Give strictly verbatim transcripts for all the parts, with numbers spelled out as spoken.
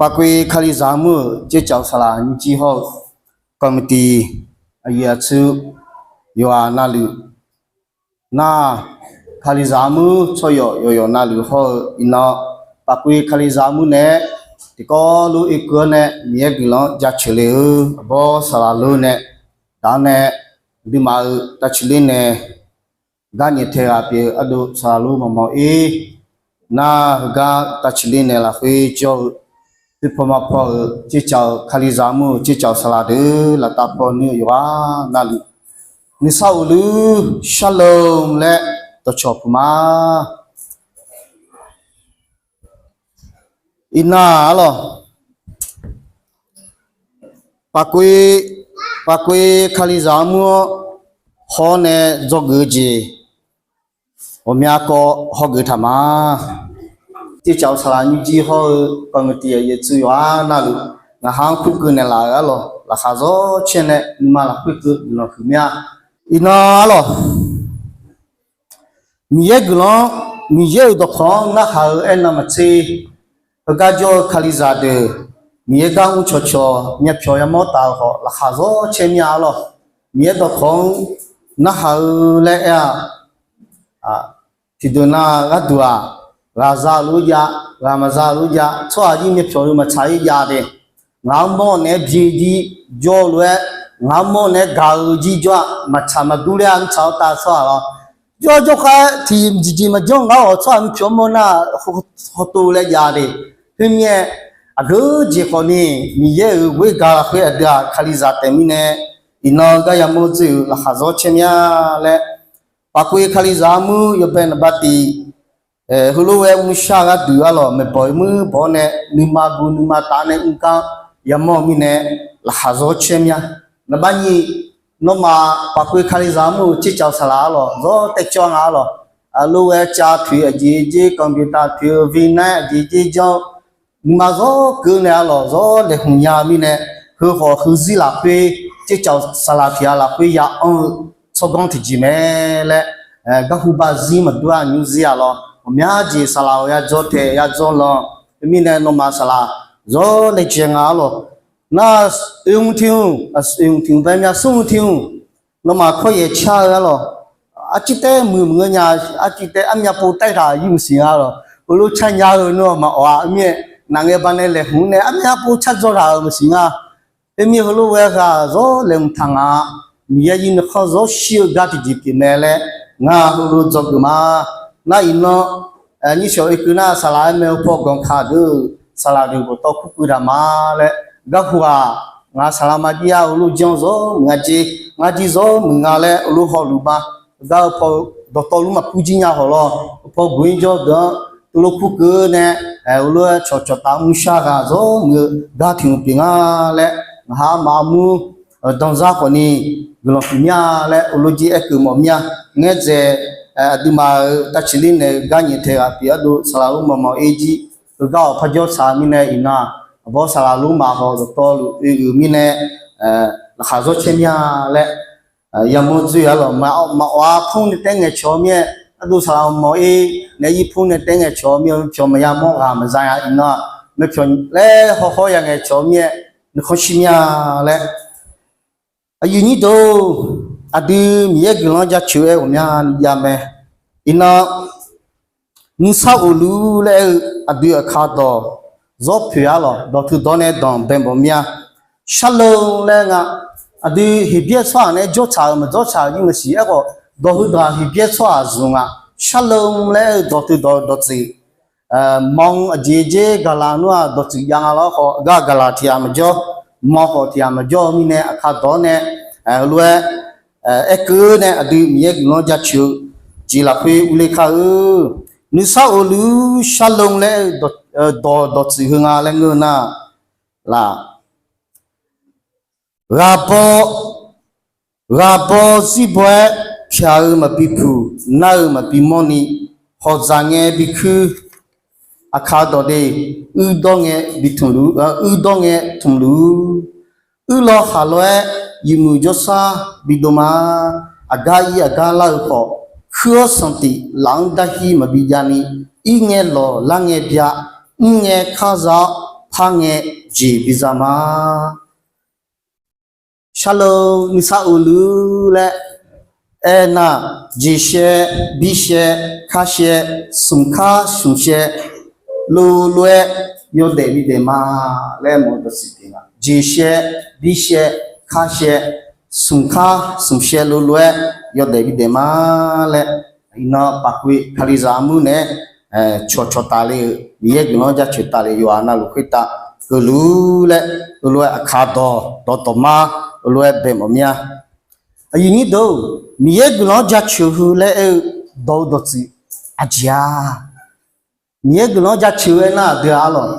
Paqkoe Kalizaq mur-euq Tsercaf saqlaq nymrjir hawr-eu คอมมิตี้ aqyuif aqtsu yawqghaq navluf nar, Kalizaq mur tsawrhaq yawqyawq navluf hawr-eu iqnan, Paqkoe Kalizaq mur nae tiqkawv lof oekeuv-awr nae Miqyaer guiqlanq-anr jaceuq le-eu aqbawr saqlaq lor nae, daq-awr nae aqduimaf-euq tavciqler nae gar nyaeftaeq ghaq pyeuf-eu ardov saqlaq lor maqmawf-ir. Nar heugar tavciqler nae lafkhoer jawr-eu khoerpaw maqpaw-euq Tsercaf-euq Kalizaq mur-euq Tsercaf-euq saqlaq deuq laftav paw nuir-eu yawqghaq navluf nuisar of luf sharlom laer dawqcawq puq ma. Iqnan arlawq, Paqkoe, Paqkoe Kalizaq mur-anr haw-awr nae dzawgeuf-eu jeq ghawqmya kawv hawgeuf taq ma. Tsercaf-euq saqlaq nymrjir hawr-eu คอมมิตี้ aqyuif aqtsu yawqghaq navluf ngaq ha-anr kurkeuv naeqlaf-euq arlawq, laqkhaq zawr caer nae nuima lafkhoer keuv guiqlanq huiq mir-a. Iqnan arlawq, Miqyaer guiqlanq-anr, Miqyaer-euq dawqkawq-anr narhaq-eu aernan maqtser, heugar jawr-eu Kalizaq deuq Miqyaer gar mr cawqcawq myavpyawq yamawr taf-euq khawf, laqkhaq zawr caer mir-a arlawq. Miqyaer dawqkawq-anr narhaq-eu laer aer-a, tiqdeuq nav gharduq-aq, ghaq za lof jav, ghaq maqza lof jav, tsawrhaq jir myavpyawq-eu maqtsaq-ir jav de. Ngaq-anr mawr naeq-aer bye jir jawr lof-aer, ngaq-anr mawr naeq-aer gaq-eu jir jawr-aq, maqtsaq maqdur ler-a. Mirtsaq-awr tav tsawrhaq lawr, jawr jawrkhav-aer tiqjeq maqjanr ngar-awq, tsawrhaq myavpyawq mawr nar hawtov laer jav de. Khoermirnae, aqgeu jeq khawfni Miqyaer-euq ghoer gaq lafkhoer aqdui-aq Kalizaq taef mirnae, iqnan gar yamawr dzoer-euq laqkhaq zawr caer mir-a laer, Paqkoe Kalizaq mur yawbae naqbav tif heulof-aer mrshar gharduq arlawq, maeqbawq-iq muir bawq-awr nae nuima guv nuima taf nae mrgar yamawr-eu mirnae, laqkhaq zawr caer mir-a. Naqbav nyiq, nawmaf Paqkoe Kalizaq mur-euq Tsercaf saqlaq arlawq, zawr taev cawv nga arlawq, lof-aer cav toeq aqjeq jer, คอมพิวเตอร์ toeq-eu vnaer aqjeq jer janr-eu nuima zawr keuv nae arlawq, zawr laeqhmq nya-eu mirnae, heu khawf heuzir lafkhoer Tsercaf saqlaq tiq ghaq lafkhoer ya anr-eu tsawrganr tiqjeq mae laer, garhu bav zir maqdur-a, nymr zir-a lawr, ghawqmya jeq saqlaq-awq yadzawr taeq yadzawr lanq. Khoermirnae nawmaf saqlaq zawr laejae nga arlawq. Nar oe hmq tiq hmq, oe hmq tiq hmq bae myav smr hmq tiq hmq, nawmaf kawryaef car-eu arlawq, arcir taef muiq maqngeur nya, arcir taef armyav pov taev taq yir maqsiq nga lawq. Heulof car nya-eu nmr-awq maqawf-a. Mirnae naqngae baqnae laeqhmq nae armyav pov car dzaw taq-euq maqsiq nga. Khoermir heulof ghae ghaq zawr laeqhmq taq nga. Miqyaer yir nuikhanr zawr shir-eu gar tiqjeq pyeuf mae laer ngar heulof dzawgeuf ma. Nar iqnan, nyir shawq oekeuv nar saqlaq-aer mae-eu paw ganq kaq deuq-euq saqlaq deuq bawqtawv kurkeuv taq ma laer, garhu-aq, ngaq saqlaq ma jir-a, heulof janr zawr muiq nga jer, ngar jir zawr muiq nga laer heulof hawluf ma. Gar-eu paw dawqtawvluf maqpur jir nya khawf lawr, paw guq-ir jawr deuq-anr teulof kurkeuv nae, heulof-aer cawqcawq taf mrshar ghaq zawr muiq-eu gar tiq hmq pyeuf nga laer, ngaq ha maqmur danzar khawfni guiqlanq huiq mir-a laer heulof jir aerkeuv mawf mir-a. Ngaerdzaeq, aqduimaf-euq tavciqler naeq-eu gar nyaeftaeq ghaq pyeuf ardov saqlaq lor mawf mawf-ir jir, heugar-awq parjawr tsaq mirnae iqnan, aqbawr saqlaq lor maf khawf dawqtawvluf oe-euq mirnae, laqkhaq zawr caer mir-a laer, yamawr dzoer-eu arlawq, maqawf-a pmr nae taef ngaeqcawq-eu mir-aer, ardov saqlaq mawf-ir nae ir pmr nae taef ngaeqcawq-eu mir-aer, pyawq maqya mawr ghaq maqza-a iqnan-aq, maeqpyawq laer hawkhawr ya ngaeqcawq-eu mir-aer, nuikhanr shir mir-a laer. Aqyuif nyir deuq-or, aqdui Miqyaer guiqlanq-anr jaceuq-aer ghawqmyani jav mae. Iqnan, nuisar of luf laer aer-eu aqdui aqkar dawq zawr poeq arlawq, dawq teu dawq nae danqbae mawf mir-a. Sharlom laer nga, aqdui Heqbyaer tsawrhaq nae jawr tsaq-euq maqjawr tsaq-euq jir maqsiq aerkhawf, dawq heudawq-aq Heqbyaer tsawrhaq zmq nga. Sharlom laer aer-eu dawq teu dawq dawqtsuif, mawq aqjeq jer gaqlaq nmr-aq dawqtsuif jav nga lawr khawf, gar gaqlaq tiq ghaq maqjawr, mawq khawf tiq ghaq maqjawr-eu mirnae aqkar dawq-awr nae, lof-aer aerkeuv nae aqdui Miqyaer guiqlanq-anr jaceuq-eu jeq lafkhoer urler kar-eu. Nuisar of luf sharlom laer aer-eu dawq dawqtsuif heu nga laer ngeur-eu nar, laq, ghaq baw, ghaq baw zir baw-aer pyaq-eu maqbi puq, nar-eu maqbi mawrni, hawqdzaq ngae bi kuir, aqkar dawq de, uir dawr ngae bi tmq luf, uir dawr ngae tmq luf-ur. Uir law khaq law-aer yawmuiq jawrsar bi dov ma. Aqgar ir aqgar lar-eu khawf, kuir-awr sanqtif laf-anr darhir maqbi javni, ir ngae lawq lar ngae byav, mr ngae kar za-awr, par ngae jeq biza ma. Sharlov nuisar uq luf laer aernar, jeqshaev, birshaev, karshaev, smq kar smq shaev lov lof-aer yawdaef bidaef ma laer mawf-eu dawqtsuif pyeuf nga. Jeqshaev, birshaev, karshaev, smq kar smq shaev lov lof-aer yawdaef bidaef ma laer, iqnan paqkhoe Kalizaq armur naeq-aer cawqcawq tafle-euq Miqyaer guiqlanq-anr jaceuq tafle yawqha navluf khoertav keuvluf laer, heulof-aer aqkar dawq dawqdawq mar heulof-aer bae mawf mir-a. Aqyuif nyir deuq-or, Miqyaer guiqlanq-anr jaceuq heu laer aer-eu dawq-eu dawqtsuif aqjeq-a. Miqyaer guiqlanq-anr jaceuq-eu aernar aqdui-a lawq.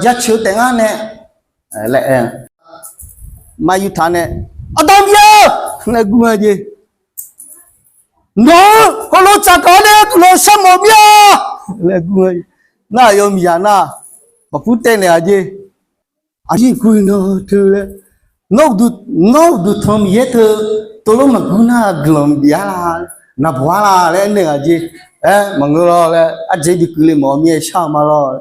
Jaceuq-eu taef ngar nae laer aer-a. Maqyuftaq nae, Aqda Miqyaer-eu laer gur-a jeq. Nawq-eu heulof tsafkaq-awr nae guiqlanq sharmawf mir-a laer gur-a. Nar aqyawf miqzaq nar, maqpur taev naeq-a jeq. Aqyuif guiqlanq teu laer, nawr uqduq tanq Miqyaer teu, teulof maqgur nar guiqlanq bif-ar la, naqbawq-ar la laer aernaeq-a jeq. Aer maqngeur lawr laer, ardzaeq bi keuvle mawf-eu mir-aer shar-eu ma lawr.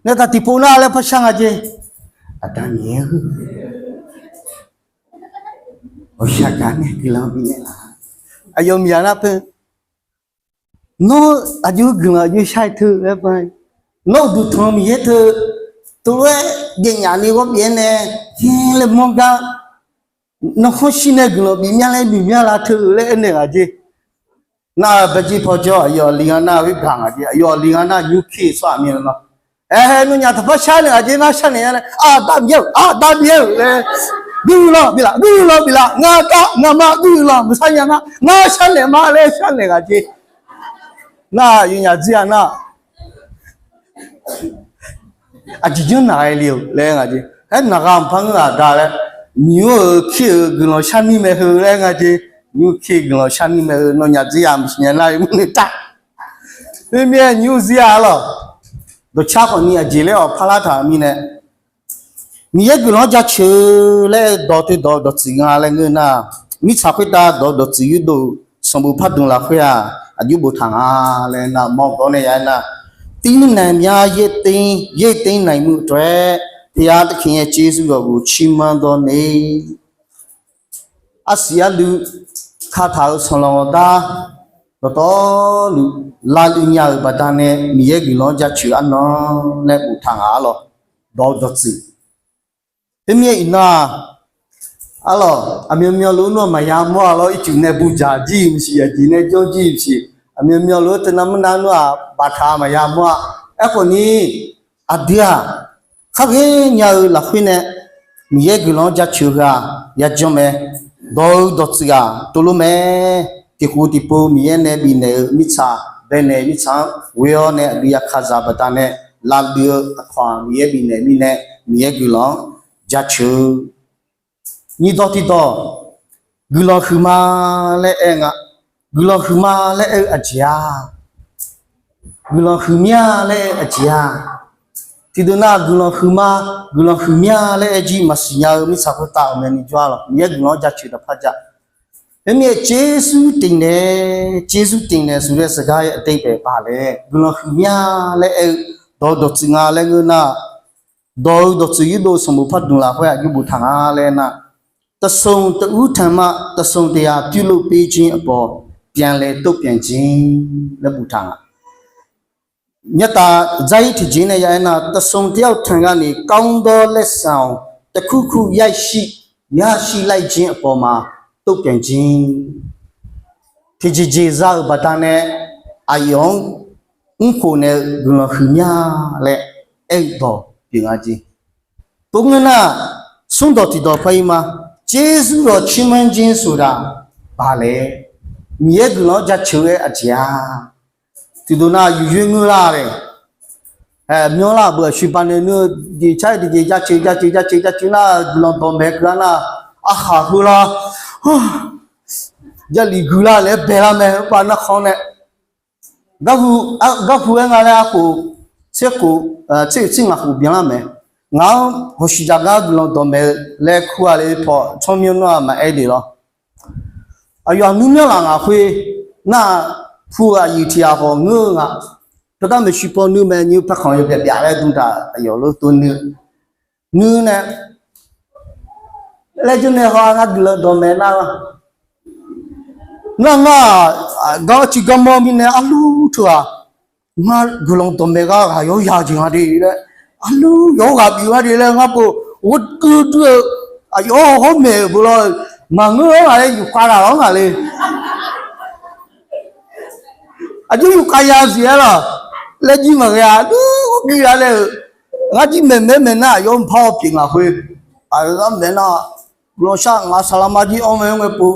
Nae taq tiqpov nar laer par shar nga jeq. Aqda Miqyaer-eu, ghawqshaq gaq nae guiqlanq bifnaeq la. Aqyawf miqzaq nar pae, nawr aqjox guiqlanq aqjox shar-aer teu laer, nawr uqduq tanq Miqyaer teu, teulof-aer daefnyaf ni ghawr bif-aer nae, yaer laer mawr gar, nawr khanr shir nae guiqlanq bif mya laer bif mya la teu laer aernaeq-a jeq. Nar-eu baerjir pawjawr aqyawf li nga nar-eu gaq nga jeq, aqyawf li nga nar nymr kir-eu tsawrhaq mirnae lawr. Aer, nawnyaf taqpar shar naeq-a jeq, ngar shar naeq-a laer, Aqda Miqyaer-eu, Aqda Miqyaer-eu laer, guiqlanq biflaf, guiqlanq biflaf, ngar gar ngamaf guiqlanq maqsar nya nar, ngar shar naeq ma laer shar naeq ghaq jeq. Nar yawnyaf dzir-a nar, aqjeq janr naq ghae le-euq laer nga jeq. Aer naq gha mqpar ngeur-aq da laer, nymr-euq kir-euq guiqlanq sharnir mae heu laer nga jeq. Nymr kir-eu guiqlanq sharnir mae heu, nawnyaf dzir-a maqsiq nya nar yawmuiq nae tar. Khoermirnae nymr zir-a lawq. Dawqcar khawfni aqjeq laer awq parlar taq-euq mirnae, Miqyaer guiqlanq-anr jaceuq laer dawq teu dawq-eu dawqtsuif nga laer ngeur nar, mirtsaq khoertav dawq-eu dawqtsuif yurdov sanqbof pardmq lafkhoer-aq, aqjox boftaq nga laer nar, mawr dawq nae ya aer nar, tirnaeq mya yaer tir, yaer tir naeq muiq taef-aer, ဘုရားသခင်ရဲ့ကျေးဇူးတော်ကို ချီးမွမ်းသောနေ့ arsiq arluiv kataq-euq sanqlanq ghawqdar dawqtawvluf lavluiv nya-euq baqdanae Miqyaer guiqlanq-anr jaceuq arnan laer boftaq ngaq-a lawq. Dawq-eu dawqtsuif. Khoermirnae iqnan-aq, arlawq, aqmyanmyan lof-aer nar maqya mawr-a lawr, ircuf nae budzaq jir-iq maqsiq, aqjeq nae jawr jir-iq maqsiq, aqmyanmyan lof-aer teunav mr nar nar-aq baftaq maqya mawr-a. Aerkhawf ni, aqdui-aq, khar ghae nya-eu lafkhoer nae Miqyaer guiqlanq-anr jaceuq heu-aq yajanr mae. Dawq-eu dawqtsuif-aq tov lof mae. Tiqkhof tiqpov Miqyaer nae bifnaeq-eu mirtsaq baenaeq mirtsaq-anr ghoe-awr nae aqdui yakazaq baqdanae lavluiv-eu aqkawq-aq Miqyaer bifnaeq mirnae Miqyaer guiqlanq-anr jaceuq-eu nyiq dawq tiqdawq, guiqlanq huiqma laer aer nga. Guiqlanq huiqma laer aer-eu aqjeq-a, guiqlanq huiqmya laer aer-eu aqjeq-a. Tiqdeuq nav guiqlanq huiqma, guiqlanq huiqmya laer aer jir maqsiq nya-eu mirtsaq khoertav-euq myavnuiv jawr-a lawq. Miqyaer guiqlanq-anr jaceuq daqpar ja. Khoermirnae ကျေးဇူးတင်တယ်, ကျေးဇူးတင်တယ်ဆိုတဲ့စကားရဲ့အဓိပ္ပာယ်ဘာလဲ. Guiqlanq huiqmya laer aer-eu dawq-eu dawqtsuif nga laer ngeur nar, dawq-eu dawqtsuif yurdov sanqbof pardmq lafkhoer aqjox boftaq nga laer nar, တစ်စုံတစ်ဦးထံမှ တစ်စုံတစ်ရာပြုလုပ်ပေးခြင်းအပေါ် ပြန်လည်တုံ့ပြန်ခြင်း laer boftaq nga. Nyataf dzar-ir tiqjeq nae ya aer nar, တစ်စုံတစ်ယောက်ထံကနေ ကောင်းသောလက်ဆောင်တစ်ခုခု ရရှိလိုက်ခြင်းအပေါ်မှာ တုံ့ပြန်ခြင်း. Tiqjeqjeq za-euq baqdanae aqyawf-anr mrkhof naeq-eu guiqlanq huiqmya laer aer-eu dawq pyeuf nga jeq. Tov ngeur nar, smrdawq tiqdawq par-ir ma. ကျေးဇူးတော်ချီးမွမ်းခြင်းဆိုတာ ဘာလဲ. Miqyaer guiqlanq-anr jaceuq-aer aqjeq-a. Tiqdeuq nav yuqyoer ngeur lar le. Myanrlar beuq aqshoe banae neur-eu jeq car-aer tiqjeq jaceuq jaceuq jaceuq jaceuq nar, guiqlanq dawqmaeq keuv-a nar, arhaq heular, jarlif guilar laer baelar mae. Arpar narkhan nae garhu aer nga laer arkhof, tserkhof, tser-euq tser ngaq khof byanlar mae. Ngaq-anr hawshiq jaq gar guiqlanq dawqmaeq-eu laer kur-a le paw tsawrmyanr nar-aq maqaer le lawr. Aqyawf aqnmr myanr laf ngaq khoer nar-aq, pu-eu aqyuif tiq ghaq khawf ngeur-eu nga. Teugar maeqshi paw nuir mae, nymr paerkhanq yawbyav byaf laer dmq taq aqyawf lof tov nuir. Nuir nae laer jawr nae haw-a, ngar guiqlanq dawqmaeq nar-a. Nar ngar-aq, gar ciq garmanr mirnae arlur teu-aq, ngar guiqlanq dawqmaeq gar ghaq yawr ya jeq nga de laer, arlur yawr ghaq bif nga de laer ngar pov ghawrduidui-eu aqyawf hawr maeq-euq beu lawr-eu maqngeur-awr ngaq laer yufkhav taq lawr ngaq le. Aqjox yufkhav ya siq-aer lawq, laer jir maqghae-a, dur gui-a laer-euq. Ngar jir maeqmaeq maeq nar aqyawf mqpar-awr pyeuf ngaq khoer, aqyawf gar maeq nar, guiqlanq shar ngaq saqlaq ma jir anr mae ngae pov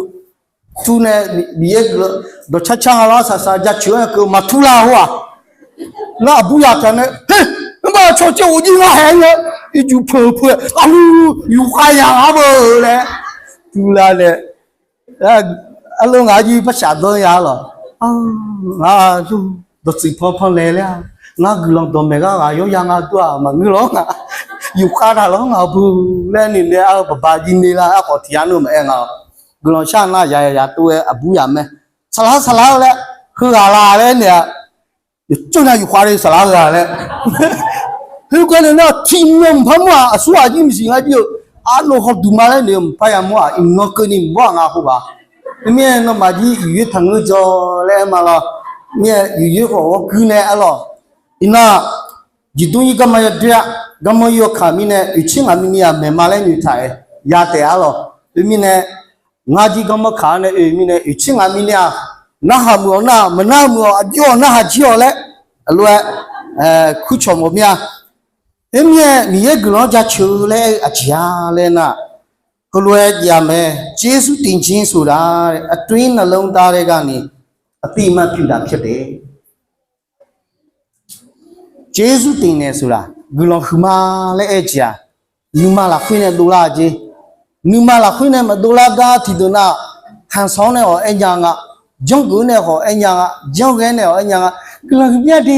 tur nae, Miqyaer guiqlanq dawqcar car nga lar saqsaq jaceuq-aer keuv maqtur lar hawr-aq. Nar aqbur ya taq nae, he, mr bar cawcaer ghofjir ngar haeq-aer ngae, irjur peuq peuq-aer arlur yufkhav ya ngar beu laer, tuvlar nae, arlor ngaq jir par shafdanr ya lawq. Ngar dawqtsuif panpan laeq laer-a, ngar guiqlanq dawqmaeq gar ghaq yawr ya nga dur-aq maqngeur lawr ngaq, yufkhav taq lawr ngaq beu laer noeq nae-eu baqba jir ne lar, aerkhawf tiq yar nmr maqaer nga-awq. Guiqlanq shar nar ya ya tov-aer aqbur ya mae. Saqlaq saqlaq-eu laer, heughaq la laer naeq-a. Yawqcawv nar yufkhav le saqlaq-eu ghaq laer. Khoergar nae nar tiqnan mqpar mawr-aq aqsur ghaq jir maqsiq ngar jir-eu, arnav hawduq ma laer noeq-eu mqpar ya mawr-aq iqnan keuvni mqbawr-aq nga khoerghaq. Khoermirnae nawmaf jir yuqyoer taqngeur dzaw laer aer ma lawr. Mirnae yuqyoer khawf ghawrguir nae arlawq. Iqnan jeqdmr ir garma yadoer-a, garmanr ir-awr kaq mirnae oeqtser ngaq mirni-aq maeqma laer noeqtaq-aer ya taef arlawq. Khoermirnae ngar jir garmanr kaq-anr nae oe mirnae oeqtser ngaq mirni-aq, narhaq muiq-awq nar-aq maqnar muiq-awq, aqjox-awq narhaq jir-awq laer, aqlof-aer kurcawq mawf mir-a. Khoermirnae Miqyaer guiqlanq-anr jaceuq-eu laer aer-eu aqjeq-a laer nar, heulof-aer jav mae, ကျေးဇူးတင်ခြင်းဆိုတာ အတွင်းနှလုံးသားထဲကနေ အသိအမှတ်ပြုတာဖြစ်တယ်. ကျေးဇူးတင်တယ်ဆိုတာ guiqlanq huiqma laer aer-eu jeq-aq, nuima lafkhoer nae dovlar-eu jeq. Nuima lafkhoer nae maqdovlar gar tiqdeuq nar, ဟန်ဆောင် nae khawf aer nya nga, janrgeuf nae khawf aer nya nga, janrghae nae khawf aer nya nga, guiqlanq huiqmya de,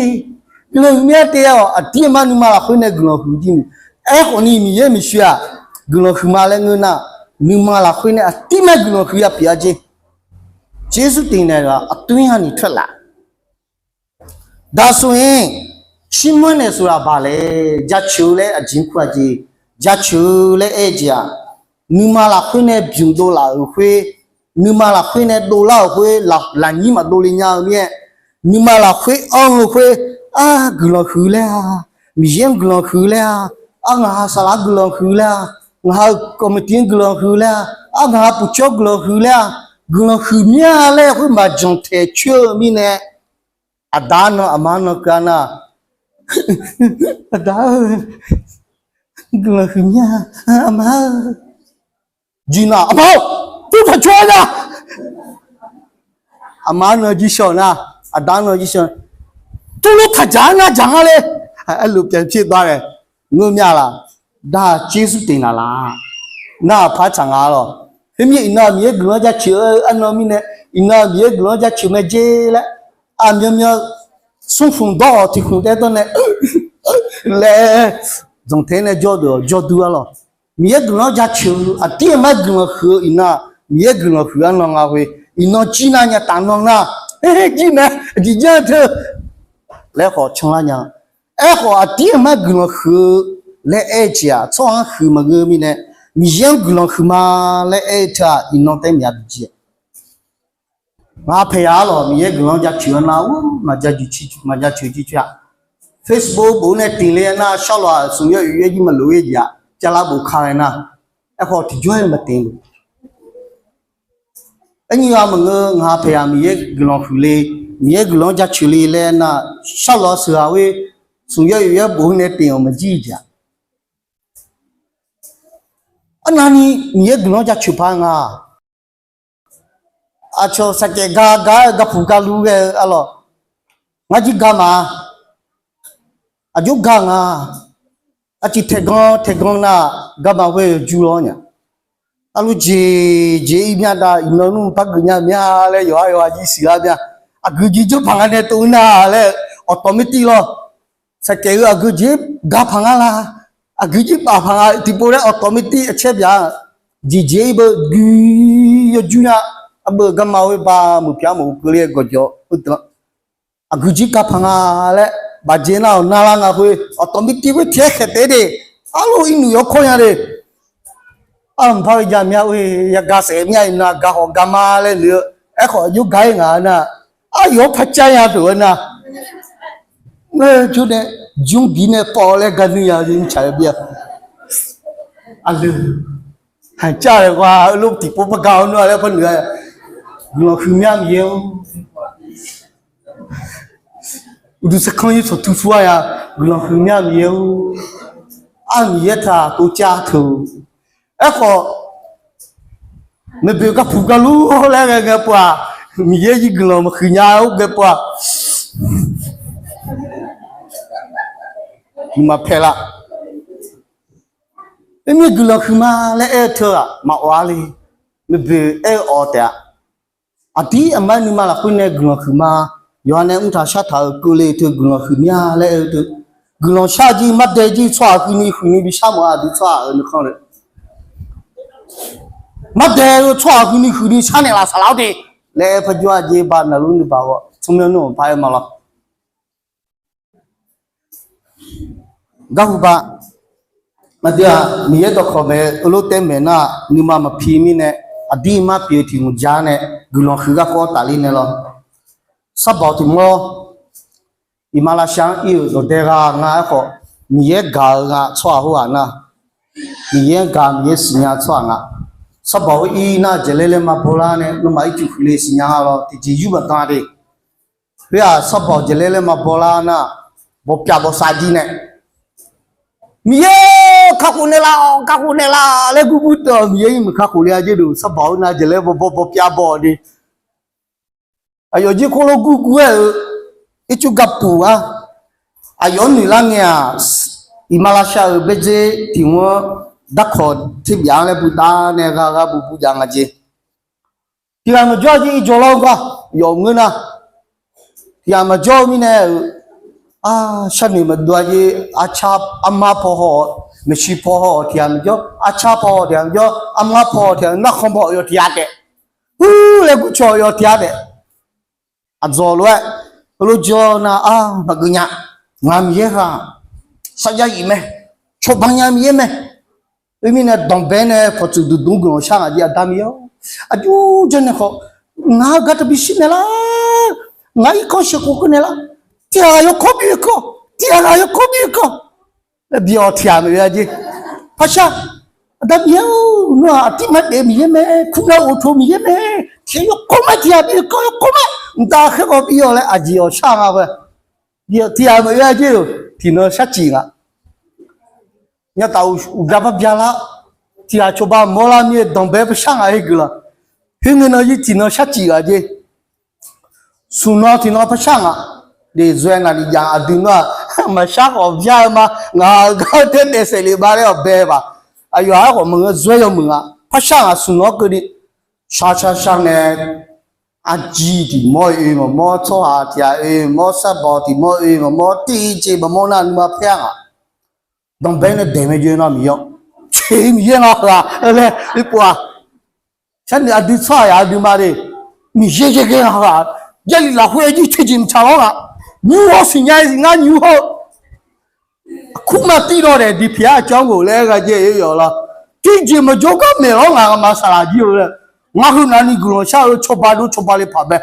guiqlanq huiqmya de-awq, aqdir aqmar nuima lafkhoer nae guiqlanq huiq jir ni. Aerkhawf ni Miqyaer Miqshi-aq, guiqlanq huiqma laer ngeur nar, nuima lafkhoer nae aqdir aqmar guiqlanq huiq ya pyeuf-a jeq. ကျေးဇူးတင်တယ်ဆိုတာ အတွင်းကနေထွက်လာ ဒါဆိုရင် ချီးမွမ်းတယ်ဆိုတာ ဘာလဲ. Jaceuq-eu laer aqjeq kur-a jeq, jaceuq-eu laer aer-eu jeq-aq, nuima lafkhoer nae bymq dovlaf-euq khoer, nuima lafkhoer nae dovlar-euq khoer lafnyir maqdov le nya-eu mir-aer, nuima lafkhoer anr-eu khoer, ar guiqlanq huiq laer-a, Miqyaer-anr guiqlanq huiq laer-a, ar ngaq ha saflar guiqlanq huiq laer-a, ngaq ha-euq ကော်မတီ anr guiqlanq huiq laer-a, ar ngaq ha puqcawr guiqlanq huiq laer-a, guiqlanq huiqmya laer khoer maqjanq taeq coer-eu mirnae, aqda nan aqma nan keuv-a nar, aqda-eu, guiqlanq huiqmya, aqma-eu, jir nar aqma-eu, tuvtaq coer-a nar, aqma nan jir shawr nar, aqda nan jir shawr, tuvlof taqdzaq-a nar dzaq nga le, aerluf pyaeq pyaer dawr-a laer, ngeur mya laf, dar-aq ကျေးဇူးတင်တာလား nar-aq par tsaq nga lawq. Khoermir iqnan Miqyaer guiqlanq-anr jaceuq-eu arnan mirnae, iqnan Miqyaer guiqlanq-anr jaceuq mae jer laer, aqmyanmyan smrkhmq dawr-awq tiq khmq taev dawr nae laer, dzanqtaeq nae jawrdeuq-awq jawrdur-a lawq. Miqyaer guiqlanq-anr jaceuq-eu aqdir aqmar guiqlanq huiq-eu iqnan, Miqyaer guiqlanq huiq arnan nga khoer, iqnan jir nar nya taf nan nar, jir mae, aqjeq janr teu laer khawf canlar nya. Aerkhawf aqdir aqmar guiqlanq huiq-eu laer aer-eu jeq-aq, tsawrhaq-anr huiq maqngeur mirnae, Miqyaer-anr guiqlanq huiqma laer aer-eu teu-aq, iqnan taef mya bi jir-a. Ngaq paeqya-ar lawq, Miqyaer guiqlanq-anr jaceuq-a nar, maqja jaceuq jir coer-a. Facebook bof nae tiq le nar, shawrlawq-aq smq yawr oeq yaer jir maqlof-ir jeq-aq, javlar bof ka ghae nar, aerkhawf tiqjawr-aer maqtiq lof. Aernyir ghaq maqngeur, ngaq paeqya Miqyaer guiqlanq huiq le, Miqyaer guiqlanq-anr jaceuq le laer nar, shawrlawq-aq sheuqghaq khoer, smq yawr oeq yaer bof nae tiq-awq maqjir jeq-aq. Arnavni Miqyaer guiqlanq-anr jaceuq paq nga. Aqcawq saqkaeq ga ga-aer-eu ga puq ga lur ghae-eu arlawq, ngar jir ga maq-a. Aqjox ga nga. Aqcif taeqgan taeqgan nar, garma ghoer-eu jur lawr nya. Arluf jeq jeq-ir mya dav, iqnan nmr par geuf nya mya laer yawqha yawqha jir siqlar mya. Aqgeu jeq janr paq nga nae tov-ir nar laer, awqtawq mirtiv lawr. Saqkaeq-eu aqgeu jeq-ir ga paq nga la, aqgeu jeq-ir paf paq nga tiqpov laer awqtawq mirtiv aqcaer byaq-a. Jeq jeq-ir beu gui yawjur nya. Arbeuv garma ghoer ba muiq pyaq mawf-eu keuvle gawqjawq-eu deuq-a. aqgeu jir gapaq nga laer bafjeq nar-awq narlar nga khoer, awqtawq mirtiv khoer tiq-aer khaeq taef de, arlof irnuq yawkawr nya de. Armqpar-eu jav mya-oe, yagaq saef mya iqnan gaq khawf gaq ma laer noeq-eu, aerkhawf aqjox gaq-ir ngaq-eu nar, aryawf-anr par cav nya deuq-eu nar, ngeur jawr nae jmr bi nae pawv laer gar nuir ya mirtsaq-eu bya. Aqleuq, haiq cav-eu ghaq-eu lof tiqpov par gar-awr nar laer par noeq-a. Guiqlanq huiqmya Miqyaer-or, uqduq sarkanr yir tsawqtu tur-a ya. Guiqlanq huiqmya Miqyaer-or, ar Miqyaer taq tov cav teu. Aerkhawf, maeqboeq garpuq garlur laer ghae ngae pov-aq, Miqyaer jir guiqlanq maqhuiq nya-aer ghae pov-aq, maqpaeq la. Aermir guiqlanq huiqma laer aer-eu teu-aq maqawf-a le. Maeqboeq aer-eu awq taef-a. Aqdir aqmar nuima lafkhoer nae guiqlanq huiqma, yawqha nae mrtaq shartaq-euq keuvle teu guiqlanq huiqmya laer aer-eu teu, guiqlanq shar jir mardae jir tsawrhaq huini huini bi shar mawf-a aqdui tsawrhaq-euq nuikhanr-eu. Mardae-eu tsawrhaq huini huini sharnaeq laf saqlaq-awr de laer aer par jawr-a jeq ba naqlur nuibaq ghawf tsawrmyanr nmr-euq paq-aer ma lawr. Garhu ba, aqdui-aq Miqyaer dawqkawq maeq-eu lof taer maeq nar-aq nuima maqpi mirnae, aqdir mar pi-eu tiq hmq ja nae guiqlanq huiq garkawv tafler nae lawr. Sarbawq tiqmawr, iqmalavshav-anr ir-euq dawqdae gha nga aerkhawf, Miqyaer gaq-eu nga tsawrhaq khoerghaq nar, Miqyaer-anr gaq Miqyaer siqnya tsawrhaq nga. Sarbawq khoer ir nar-aq jeqlaer laer maqbaw lar nae nawmaf ircuf huiqle siqnya nga lawr tiqjeq yur maqdan de. Khoer-aq sarbawq jeqlaer laer maqbaw lar nar, bawpyav bawsav jir nae Miqyaer kakhof naeqlaf-awq, kakhof naeqlaf laer gurgur deuq-awq. Miqyaer ir mq kakhof le-a jeq deuq sarbawq-eu nar jeqlaer bawbaw bawpyav baw-awq de. Aqyawf jir khoerlof gurgur-aer-euq ircuf gapuf-a. Aqyawf-anr noeqlar ngae-aq, iqmalavshav-euq baerdzer tiq hmq-anr darkawq terbyaf-anr laer butav nae gha gha bu bu jav nga jeq. Tiq ghaq maqjawr-a jeq irjawr lawr gar yawf ngeur nar, tiq ghaq maqjawr-eu mirnae-euq, sharnoeq maqdov-a jeq, arcar armar paw haw-awq, maeqshi paw haw-awq tiq ghaq maqjawr, arcar paw haw-awq tiq ghaq maqjawr, armar paw haw-awq tiq ghaq, narkhan paw-awq yawf tiq ghaq taef, ur laer gurcawq yawf tiq ghaq taef. Aqdzawq lof-aer heulof jawr nar-aq maqgeuf nya. Ngaq Miqyaer-aq sarjax yif mae, cawba nya Miqyaer mae. Khoermirnae danqbae nae pawqtsuif duqdmr guiqlanq shar ngaq jeq, Aqda Miqyaer-or, aqjox jawr nae khawf, ngaq-eu gar taq bishir naeqlar, ngaq irkanr sheuqkhof keuv naeqlar, tiq ghaq yawkawr bi-eu kawr, tiq ghaq yawkawr bi-eu kawr laer bi-awq tiq ghaq maeq-a jeq. Parshar, Aqda Miqyaer-or, nawr-aq aqdirmar daef-eu Miqyaer mae, kurnav uqtov Miqyaer mae, tiq ghaq yawkawr ma, tiq ghaq bi-eu kawr yawkawr ma, mqtav khaerkhawf bi-awq laer aqjeq awq shar nga ghae. Tiq ghaq maeq-a jeq-or, tiqnan sharcif ngaq. Nyataf uqja bar byalar, tiq ghaq cawba mawrlar mir-aer danqbae parshar ngaq-aer geuf laq. Khoerngae nan jir tiqnan sharcif ghaq jeq. Smq nan tiqnan parshar ngaq. Deqzoe naqliq jaf aqdui nar-aq maqshar khawf bya-eu ma. Ngaq-euq gar-eu taer daef saef le ba laer-awq bae baq. Aqyawf-aer khawf maqngeur zoer yawmuiq ngaq. Parshar ngaq smq nan-anr keuvni shar shar shar nae arjir tiq mawr-eu oe maqmawr, tsawrhaq tiq ghaq oe maqmawr, sarbawq tiq mawr oe maqmawr, tiqjeq maqmawr nar nuima paer-a ngaq. Danqbae nae daeq mae jeq nar Miqyaer-anr, teq Miqyaer nga ghaq laer irpov-aq, sharnoeq aqdui tsawrhaq yaq aqdui ma de. Miqyaer yaer ghae nga ghaq, Jarlif lafkhoer-aer jir teqjeq maqtsaq lawr ngaq. Nymr hawr siqnya-iq ngar nymr hawr-eu kurma tir dawq daef diqpiq-aer aqcawq-anr ghof laer gha jae-eu yawf la. Tiqjeq maqjawr gar maeq lawr ngaq, nga'maf saqlaq jir-eu laer. Ngar heu navni guiqlanq shar-eu cawba dov cawba le paq bae.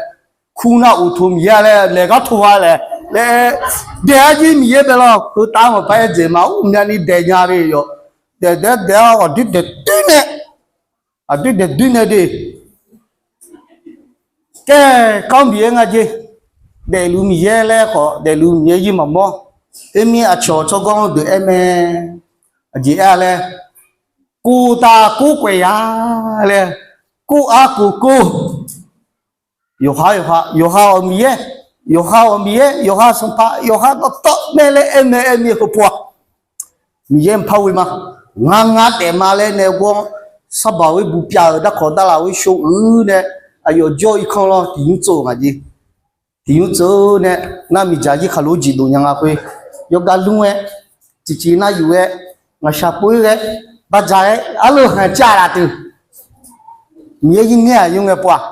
Kur nar uqtov Miqyaer laer laeq gar tov-a laer laer daeq-ar jir Miqyaer bae lawr. Heu tav-anr maqpar-aer dzaeq ma, ur myavni daeq nya le yawf. Daeq daeq-ar daeq-ar aqdui daeq doer nae, aqdui daeq doer nae de. Kaer kar-anr Miqyaer nga jeq. Daefluf Miqyaer laer khawf daefluf Miqyaer jir maqmawr. Khoermir aqcawq tsawrganr deuq aer mae. Aqjeq aer-a laer, kov tav kov khaeq ya laer, kov-ar kov kov. Yawqha yawqha, yawqha-awq Miqyaer, yawqha-awq Miqyaer, yawqha Sanqpaq, yawqha dawqtawv mae laer aer mae aer mir-eu heupov-aq, Miqyaer mqpar ghoe ma. Ngar ngar daef ma laer nae ghawr-anr, sarbaq ghoer bupyav-euq darkawq darlaf ghoer shov-eu nae, aqyawf jawr-eu irkanr lawr tiq nymr tsov-eu ngaq jeq. Tiq nymr tsov-eu nae, nar miqdzaq jir khaqlo jeq dov nya nga khoer, yawgaq lmr-aer, tiqciv nar yuf-aer, ngaqshaq pov-ir ghae, baqdzaq-aer arleuq khanq cav laf teu. Miqyaer jir naer-aq yur ngae pov-aq,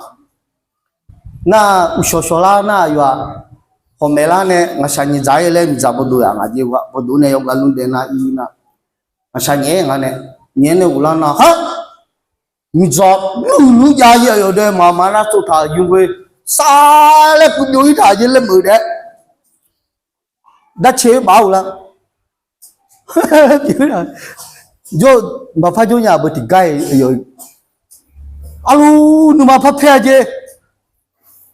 nar uqshawq shawq lar nar aqyawf-aq, hawq maeqlar nae ngaqshaq nyiq dzaq-ir laer miqdzaq bawduv-aq ngaq jeq-a bawduv nae yawqghaq lmr daef nar ir nar, ngaqshaq nyaef-aer nga nae, nyaef nae ghoflar nar, ha, miqdzaq lmr lmr jav-ir aqyawf dae maqma nar tsovtaq yur khoer sar laer puiv byov-ir taq jeq laer meuq daef-aer darcae-eu baf-awr lar. Jawr maqpar jawr nya beu tiqgar-iq yawf, arluf nuima parpaer-a jeq,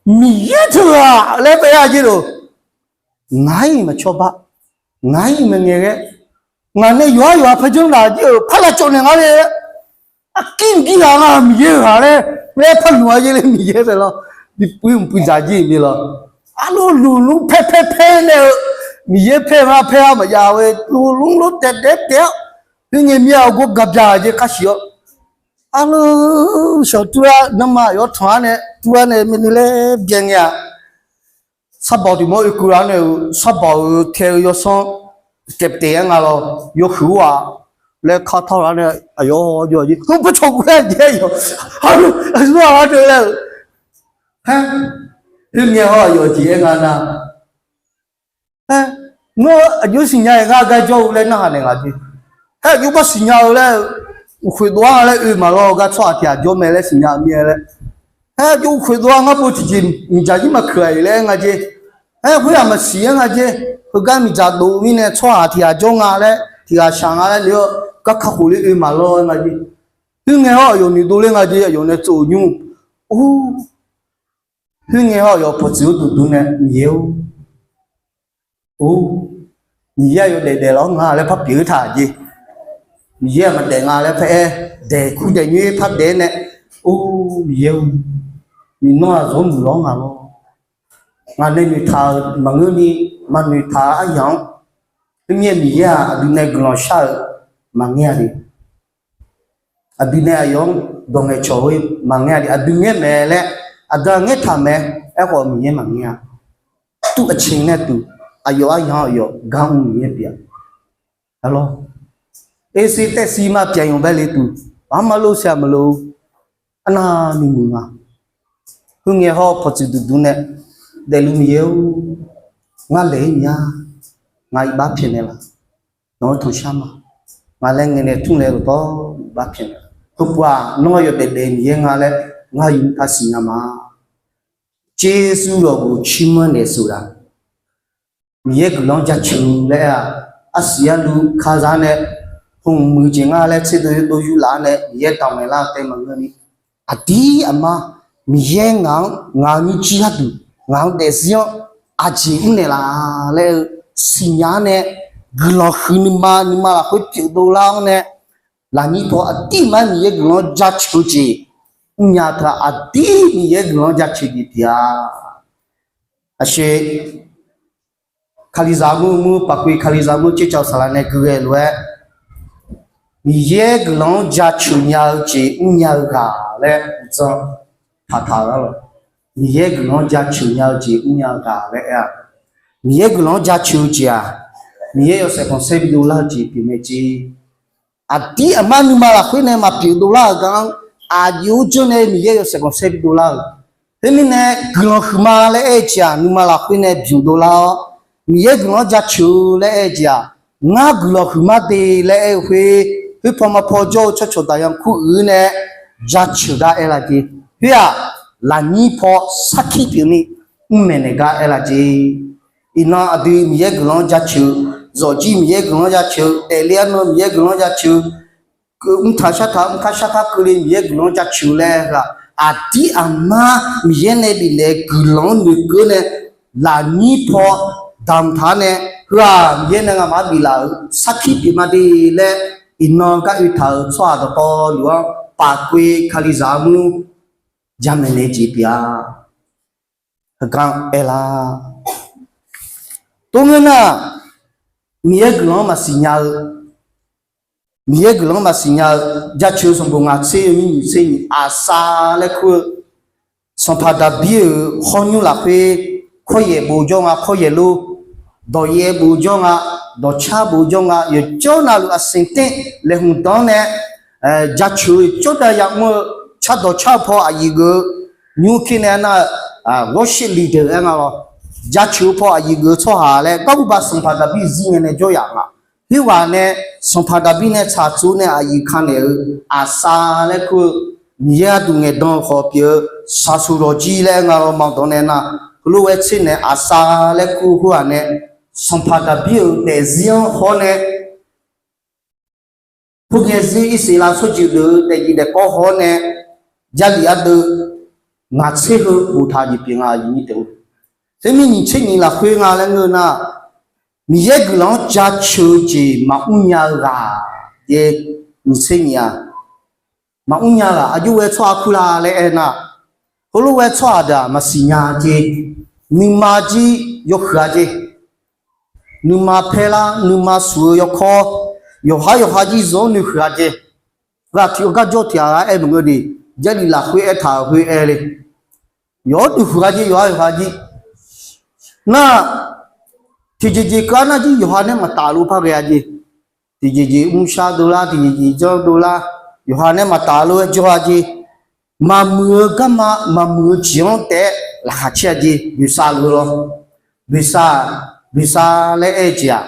Miqyaer teughaq laer paer-a jeq lof, ngaq-iq maqcawba, ngaq-iq maqngaeq ghae, ngaq nae yawqhar yawqha par janr laf jir-euq par lavcawv naeq nga le laer, aqkir mqgir ghaq nga Miqyaer-eu ghaq laer, laer par luf-a jeq le Miqyaer paer lawr, bipuir mqpuiv dzaq jir-iq le lawr, arluf luf lmr paer paer paer nae-eu, Miqyaer paer ngar paer-a maqjav-a, luf lmr lof taef daef taef-awr, khoerngae mir-a gor gabya jeq kar siq-awr, arluf shawq tur-a nanrma yawr tanq-ar nae tur-ar nae myavnuiv laer byae ngae-aq, sarbawq tiq mawr oekeuv-a nae-euq sarbawq-euq tae-eu yawsanr taef taef-aer nga lawr, yawhuiq-aq laer kar tawr-a nae aqyawf jawr-a jeq heubar cawq guv-aer jeq yawq, arluf aqzur-aq ghar deuv laer-euq, aer, khoerngae hawr aqyawf jeq-aer nga nar, aer, nawr aqjox siqnya-iq ngar gar jawr-eu laer narhaq naeq nga jeq, aer, aqjox bar siqnya-eu laer-eu, uqkhoeq dov-a nga laer oe maqlawr-eu gar tsawrhaq tiq ghaq jawr mae laer siqnya-eu mir-aer laer, aer, aqjox uqkhoeq dov-a ngar pov tiqjeq miqdzaq jir maqkeuq-a-iq laer nga jeq, aer, khoer-aq maqsiq-aer nga jeq, heugar miqdzaq dov mirnae tsawrhaq tiq ghaq jawr nga laer tiq ghaq shaq nga laer le-awr gar kakhof le oe maqlawr-aer nga jeq, khoerngae hawr aqyawf noeqdov ler nga jeq, aqyawf nae tsov-euq nymr, or, khoerngae hawr aqyawf pawqtsuif-eu duqduq nae Miqyaer-or, or, Miqyaer aqyawf daef daef lawr nga laer par pyeuf-eu taq jeq, Miqyaer-aq maqdaef nga laer par-aer daeq kur daeq nyoer par daef-aer nae, or, Miqyaer-or, iqnan-aq zawr muiq lawr nga lawr, ngaq nae noeqtaq-euq maqngeur ni, maqnoeqtaq-eu aryaq-anr, khoermirnae Miqyaer-aq aqdui nae guiqlanq shar-euq maqngeur-a de. Aqdui nae aqyawf-anr dawq ngaeqcawq-eu maqngeur-a de, aqdui ngaer mae laer, aqdui-aq ngaertaq mae, aerkhawf Miqyaer maqngeur-a. Tuv aqceq nae tuv, aqyawf aryaq-anr aqyawf gar mr Miqyaer pyeuf-a. Alawr, ersiq taev siq ma pyaq yawq bae le tuv, aqma lov siq-aq maqlov, arnavni muiq nga. Khoerngae hawr pawqtsuif duqduq nae daefluf Miqyaer-or, ngar laeq-ir mya, ngaq iqbax pyaeqnaeq laf, nawq-anr tanqshar ma, ngaq laer ngaeqnaeq tmr laer dawqtawvluf iqbax pyaeqnaeq, heupov-aq nawr aqyawf daefdaef Miqyaer nga laer ngar yawmuiq taq siqnya ma. Jeqsur ghawqguq cirmanr naeq suqdaq, Miqyaer guiqlanq-anr jaceuq laer aer-aq, arsiq arluv kazaq nae hmq muiq jeq nga laer tserdov yurdov yurlaf-anr nae Miqyaer damqnaeq lar-eu tae maqngeur ni, aqdir aqma Miqyaer ngaq-anr ngaq-eu nymrjir gharduq ngaq-anr daefzir-anr aqjeq mrnaeq laf laer-eu siqnya-anr nae guiqlanq huiq nuima nuima lafkhoer pyeuf dovlar-anr nae, lafnyir paw aqdir aqma Miqyaer guiqlanq-anr jaceuq-eu jeq mrnya teu-aq, aqdir Miqyaer guiqlanq-anr jaceuq jeq pyeuf-a. Aqshoe, Kalizaq mur mur paqkoe Kalizaq mur tsercav saqlaq nae gui ghae lof-aer, Miqyaer guiqlanq-anr jaceuq nya-eu jeq mrnya-eu ghaq laer uqdzan taqtaq-eu arlawq. Miqyaer guiqlanq-anr jaceuq nya-eu jeq mrnya-eu ghaq laer aer-aq, Miqyaer guiqlanq-anr jaceuq-eu jeq-aq, Miqyaer yawshaef khanqsaer bidov lar-eu jeq pyeufmae jeq. Aqdir aqma nuima lafkhoer nae maqpyeuf dovlar-euq gar-anr, aqjox-aer janrnae Miqyaer yawshaef khanqsaer bidov lar-euq. Khoermirnae, guiqlanq huiqma laer aer-eu jeq-aq, nuima lafkhoer nae byuq dovlar-awr, Miqyaer guiqlanq-anr jaceuq-eu laer aer-eu jeq-aq, ngar guiqlanq huiqma de laer aer-eu khoer, khoerpaw mapaw jawr-eu tsawrcawq daqyan kur uiq nae jaceuq gar aer laf jeq. Khoer-aq, lafnyir paw sarkir pyeufni mrmaeq naeq gar aer laf jeq. Iqnan aqdui Miqyaer guiqlanq-anr jaceuq, zawqjir Miqyaer guiqlanq-anr jaceuq, daefle arnan Miqyaer guiqlanq-anr jaceuq, mrtaq shartaq mrkar sharkar keuvle Miqyaer guiqlanq-anr jaceuq laer heu-aq, aqdir aqma Miqyaer nae bifnaeq guiqlanq-anr noeqkeuv nae lafnyir paw damqtaq-anr nae heu-aq, Miqyaer nae ngamaf-anr biflaf-euq sarkir pyeufma de laer, iqnan gar oetaq-euq tsawrhaq dawqtawvluf-anr paqkoe Kalizaq armur jamaeq naeq jeq pyeuf-a. Heugar aer lar. Tov ngeur nar, Miqyaer guiqlanq-anr maqsiq nya-eu, Miqyaer guiqlanq-anr maqsiq nya-eu, jaceuq-eu sanqbof ngaq tser-eu nyiq nyiq tser nyiq aqsar laer kur-eu, sanqpaq Daqbir-euq hawr nymr lafkhoer, kawryaef bof jawr nga kawryaef lor, dawqyaef bof jawr nga, dawqcar bof jawr nga, yawqjawr navluf aqsiq ter laeqhmq danq-anr nae jaceuq-eu jawrdav yamr-eu, cardawq car-eu paw aqyuif geuf-eu, nymr ker nae nar-eu, worship leader aer nga lawr. jaceuq-eu paw aqyuif geuf-eu tsawrhaq laer garhuba sanqpaq Daqbir zir ngae nae jawr yaf nga. Khoerghaq nae sanqpaq Daqbir nae tsaqtsov nae aqyuif ka naeq-eu Aqsav laer kur-eu Miqyaer gharduq ngaeqdan-eu khawf pyeuf-eu shaqshuq lawqjir laer aer nga law ma dawq nae nar, heulof-aer tser nae Aqsav laer kur-eu khoerghaq nae sanqpaq Daqbir-euq daefzir-anr hawr nae Purgae zir Irsaqleqlav tsawrjeuq deuq-eu daefjeq daefkawv haw-awr nae, Jarlif ardeuv ngaq tser heu boftaq jeq pyeuf nga. Khoermir nyiq tser nyiq lafkhoer nga laer ngeur nar, Miqyaer guiqlanq-anr jaceuq-eu jeq maqmr nya-eu ghaq, nyiq tser nyiq-a, maqmr nya ghaq aqjox ghae tsawrhaq kur la laer aer nar, heulof ghae tsawrhaq deuq-aq maqsiq nya jeq, nuima jir yawhuiq-a jeq, nuima paerlar nuima suq-eu yawkawr, yawqhar yawqha jir zanq-anr noeqhuiq-a jeq, ghaq tiq-eu garjawr tiq ghaq ghaq aer maqngeur de, Jarlif lafkhoer aertaq-euq khoer aer le. Yawqhar noeqhuiq-a jeq, yawqhar yawqha jir. Nar, tiqjeq jeq keuv-ar nar jir yawqha nae maqtaf lof par ghae-a jeq. Tiqjeq jeq mrshar dovlar, tiqjeq jeq janr dovlar, yawqha nae maqtaf lof-aer jawr-a jeq. Maqmuiq-eu garma maqmuiq-eu jeq-anr taef-aer laqkhaq caer-a jeq, boeqsav luf-eu lawr. Boeqsav, boeqsav laer aer-eu jeq-aq,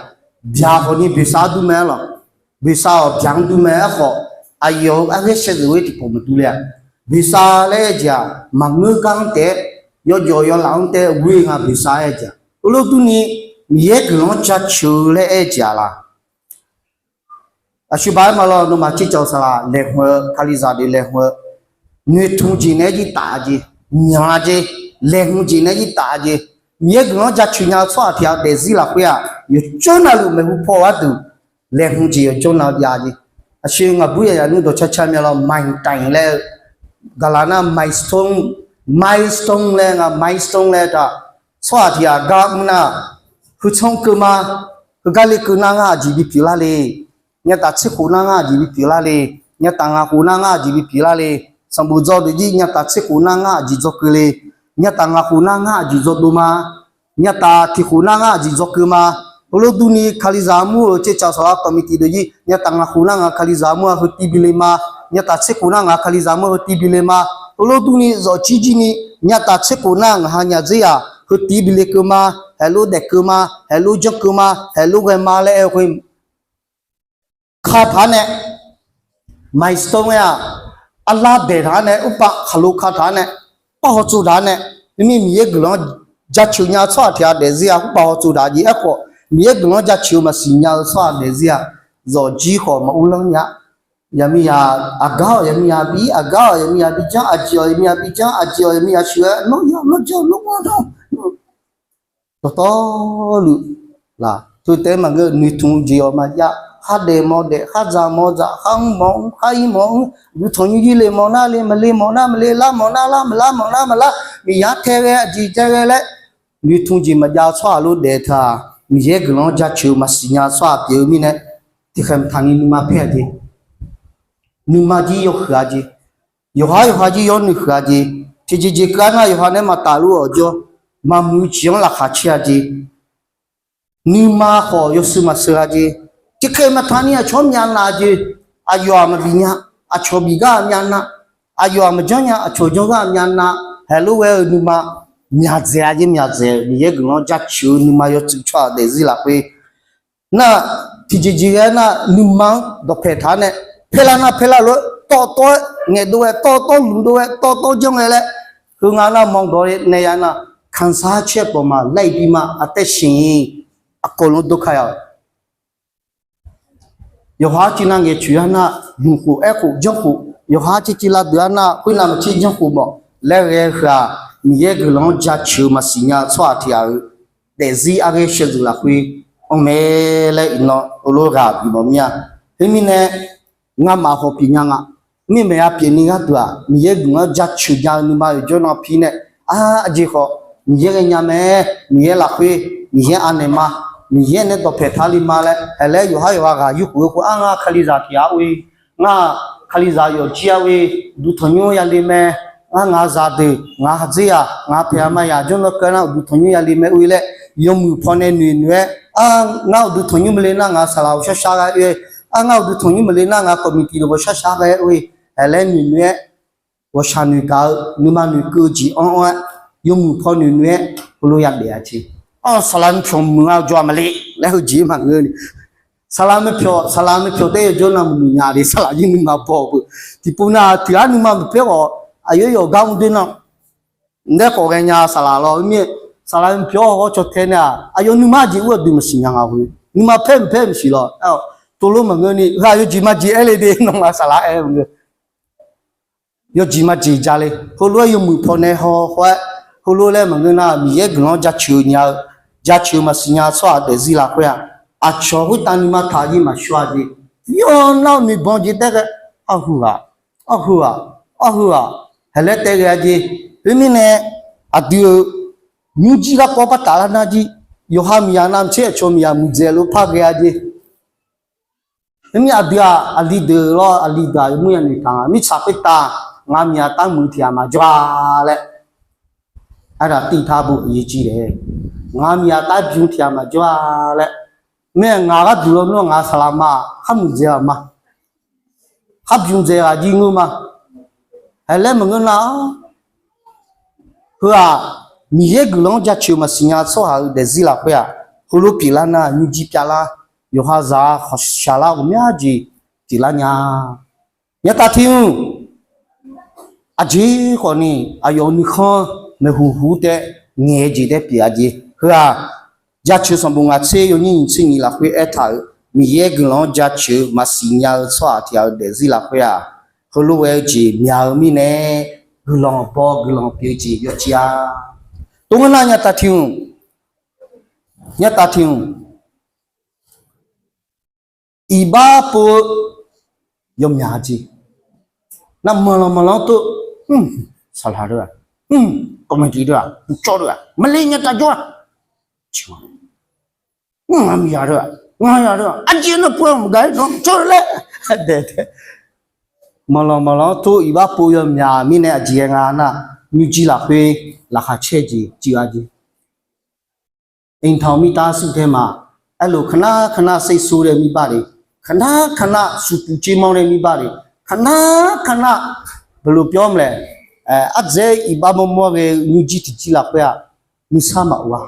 byaq khawf ni boeqsav dur mae-ar lawq. Boeqsav-awq byaq-anr dur mae-ar khawf, aqyawf-euq arghaer shaevdzeuf-aer tiqpawf maqdur ler-a. Boeqsav laer aer-eu jeq-aq, maqngeur gar-anr taef-aer, yawjawf yawlaf-anr taef-aer ghoer nga boeqsav aer-eu jeq-aq. Heulof durni, Miqyaer guiqlanq-anr jaceuq-eu laer aer-eu jeq-aq laq. Aqsur baq-aer ma lawr, nawmaf tsercawq saqlaq laeqhmq-eu, Kalizaq deuq laeqhmq-eu, noeqtmq jeq naeq-aer jir taf-a jeq, nyanq-a jeq, laeqhmq jeq naeq-aer jir taf-a jeq, Miqyaer guiqlanq-anr jaceuq nya-eu tsawrhaq tiq ghaq daefzir lafkhoer-aq, yawqjawr navluf maeqhu paw gharduq laeqhmq jeq yawqjawr nav jav jeq. Aqsur ngaqbur yaqyaq nmr dawqcar car mya lawr, ไมล์สโตน laer-eu, gaqlaq nar milestone, milestone laer nga, milestone laer taq, tsawrhaq tiq ghaq gar mr nar, heu tsanr keuv ma, heugar lekeuv nar ngar aqjeq bipyeuf lar le. Nyataf tser khof nar ngar aqjeq bipyeuf lar le. Nyataf ngaq khof nar ngar aqjeq bipyeuf lar le. Sanqbof dzaw deuq jir nyataf tser khof nar ngar aqjeq dzaw keuv le. Nyataf ngaq khof nar ngar aqjeq dzaw dov ma. Nyataf tiq khof nar ngar aqjeq dzaw keuv ma. Heulof durni Kalizaq armur-euq tsercawq saqlaq committee deuq jir nyataf ngaq khof nar ngaq Kalizaq armur-aq heu tiv bi le ma. Nyataf tser khof nar ngaq Kalizaq armur heu tiv bi le ma. Heulof durni zawfjir jir ni nyataf tser khof nar ngaq ha nyaf dzer-aq heu tiv bi le keuv ma. Haeqlof daef keuv ma. Haeqlof janr keuv ma. Haeqlof ghae ma laer aer-eu khoer, kataq-ar nae, milestone-aer-aq, arlar daeq taq-ar nae, urpav khaqlo kataq-ar nae, par hawtsov taq-ar nae, mqmir Miqyaer guiqlanq-anr jaceuq nya-eu tsawrhaq tiq ghaq daefzir-a, urpav hawtsov taq jeq aerkhawf, Miqyaer guiqlanq-anr jaceuq-eu maqsiq nya-eu tsawrhaq daefzir-aq, zawqjir khawf maqur lanr nya. Yaqmiqyaq aqgar-awq yaqmiqyaq bi, aqgar-awq yaqmiqyaq bi janr, aqjeq-awq yaqmiqyaq bi janr, aqjeq-awq yaqmiqyaq sheuq-aer nawr ya nawr janr nawr ngawr nawr dawqtawvluf laf teu taef-aer maqngeur, noeqtmq jeq-awq maqjav, khar daef mawf daef, khar dzaq mawf dzaq, khar mr mawf mr, khar ir mawf mr, uqduq tanqnymr jir le mawf nar le, maqle mawf nar maqle, lar mawf nar lar, maqlar mawf nar maqlar, miqyaer tae ghae aqjeq tae ghae laer noeqtmq jeq maqjav-eu tsawrhaq lof daef teu-aq, Miqyaer guiqlanq-anr jaceuq-eu maqsiq nya-eu tsawrhaq pyeuf-eu mirnae, tiqkhaeq maqtaq ni nuima paer-a jeq, nuima jir yawhuiq-a jeq, yawqhar yawqha jir yawr noeqhuiq-a jeq, tiqjeq jeq keuv-ar nar yawqha nae maqtaf lof-awq jawr, maqmuiq-eu jeq-anr laqkhaq caer-a jeq, nuima khawf yawshuif maqsheuq-a jeq, tiqkhaeq maqtaq ni aqcawq-anr myavnav jeq, aqyawf-aq maqbif nya, aqcawq bif gar-aq myavnav, aqyawf-aq maqjanr nya, aqcawq janr gar-aq myavnav, haeqlof ghae-eu nuima myaqdzaeq-a jeq, myaqdzaeq-eu Miqyaer guiqlanq-anr jaceuq-eu nuima yawtsuf tsawrhaq daefzir lafkhoer nar, tiqjeq jeq ghae nar nuima-anr dawqpae taq-ar nae, paerlar nar paerlar lof-aer tawv tawv-aer ngaeqdov ghae, tawv tawv lmqdov ghae, tawv tawv janr ghae laer, heu nga nar mawq dawq nae ya nar, ခံစားချက်ပေါ်မှာ လိုက်ပြီးမှ အသက်ရှင်ရင် အကုန်လုံး ဒုက္ခရောက် Yawqha-ar civ nar ngaeqcoeq-ar nar, lmq khof aer khof janr khof, yawqha-ar civ civ lavdeuq-ar nar khoernav maqtser janr khof mawf laer ghae heu-aq, Miqyaer guiqlanq-anr jaceuq-eu maqsiq nya-eu tsawrhaq tiq ghaq-euq daefzir arghaer shaevdzeuf lafkhoer anr mae laer iqnan heulof ghaq bimawf mir-a. Khoermirnae, ngamaf khawf pyeuf nya nga. Mirmaeq-a pyeufni gharduq-aq, Miqyaer guiqlanq-anr jaceuq nya-eu nuima yawqjawr nan pi nae, aqjeq khawf Miqyaer ghaenya mae, Miqyaer lafkhoer, Miqyaer anaeq ma, Miqyaer nae dawqpae taq le ma laer, haeq laer yawqhar yawqha ghaq yurkhof-eu khof-ar, ngar Kalizaq tiq ghaq-a oe, ngar Kalizaq yawfjir-a oe, uqduq tanqnymr yale mae, ngar ngaq zaqdeuq ngaq khaqdzer-aq ngaq paeq aqma yaq jawrnan keuv nar uqduq tanqnymr yale mae oe laer, yawmuiq pawnae noeq noeq-aer, ngar uqduq tanqnymr maqle nar ngaq saqlaq ghawqshar shar ghae oe, ngar uqduq tanqnymr maqle nar ngaq committee deuq ghawqshar shar ghae oe, haeq laer noeq noeq-aer, ghawqshaq noeq gaq-eu nuima noeqkeuv-eu jeq anr-awr-aer, yawmuiq paw noeq noeq-aer heulof yadaef-a jeq. Awr, saqlaq nuipyawq muiq-a jawr-aq maqle laer heujeq maqngeur ni. Saqlaq nuipyawq, saqlaq nuipyawq taef yawjawr navmuiq muiqnya le, saqlaq jir nuima baw-eu beu. Tiqpov nav tiq ghaq nuima maqpyaer khawf, aqyawf yawqgar mr doer nar, naeq khawf ghaenya saqlaq lawr mir-aer, saqlaq nuipyawq hawr caw tae nae-aq, aqyawf nuima jeq ur-eu dui maqsiq nya nga khoer, nuima paer maqpaer maqsiq lawr. Tov lof maqngeur ni, heu-aq yawjeq majeq aer le de, nawmaf saqlaq aer-eu maqngeur. Yawjeq majeq ja le. Heulof-aer yawmuiq pawnae haw haw-aer, heulof laer maqngeur nar, Miqyaer guiqlanq-anr jaceuq nya-eu, jaceuq maqsiq nya-eu tsawrhaq daefzir lafkhoer-aq, aqcawq khoertav nuima taq-eu jeq maqshawr-a jeq. Yawnar noeqbanq jeq taef ghae, arhu-aq, arhu-aq, arhu-aq, haeq laer taef ghae-a jeq. Khoermirnae, aqdui-euq nymrjir garkawv par taflar nar jir, yawqha miqyaq navmaqtser aqcawq miqyaq muiqdzaeq lof par ghae-a jeq. Khoermir aqdui-aq, aqli deuq lawr, aqli deuq-aq yawmuiq yanoeq taq nga. Mirtsaq khoertav ngaq miqyaq tar muiq tiq ghaq maqjawr-a laer aertaq tiv tar bu aqyuif jir laer, ngaq miqyaq tar bymr tiq ghaq maqjawr-a laer. Mae ngaq gharduq lawnmr-aq ngaq saqlaq ma, khar muiqdzaeq-aq ma, khar bymr dzaeq ghaq jir ngeur ma. Haeq laer maqngeur nar, heu-aq, Miqyaer guiqlanq-anr jaceuq maqsiq nya-eu tsawrhaq-euq daefzir lafkhoer-aq, heulof pyeuflar nar nymrjir pyavlar, yawqha zaq-a khawqshaq lar ghawqmya jeq pyeuflar nya. Nyatav tiq hmq, aqjeq khawfni aqyawf nuikhanr maeqhu huq taef ngaeq-eu jeq taef pyeuf-a jeq. Heu-aq, Jaceuq sanqbof ngaq tser yawnyir nyiq tser nyiq lafkhoer aertaq-euq Miqyaer guiqlanq-anr jaceuq maqsiq nya-eu tsawrhaq tiq ghaq-euq daefzir lafkhoer-aq, heulof ghae-eu jeq myaq-eu mirnae, guiqlanq baw guiqlanq pyeuf-eu jeq yawcif-a. Tov ngar nar nyatav tiq hmq, nyatav tiq hmq, iqbax pov-eu yawmyaq jeq. Nar manqlanq manqlanq-anr tov, saqlaq deuq-aq, kawqmaeq tiq deuq-aq, uqcawv deuq-aq, maqle nya taq jawr-a. Ngaq miqyaq deuq-aq, ngaq yaq deuq-aq, aqjeq nar pov-aer maqgaq-aer nawr cawv laer daeq tae. Manqlanq manqlanq-anr tov iqbax pov yawmyaq mirnae aqjeq ghae nga nar, nymrjir lafkhoer laqkhaq caer jeq cuiv-a jeq. Iqnan mirtav suf tae ma, aerlof kaqnar kaqnar เศษซาก laer mir bar le, kaqnar kaqnar suqpuq tser manr laer mir bar le, kaqnar kaqnar, beulof pyawr ma laer, ardzaeq iqbax mawrmawr ghae-eu nymrjir tiqjir lafkhoer-aq, nuisar maqof-a.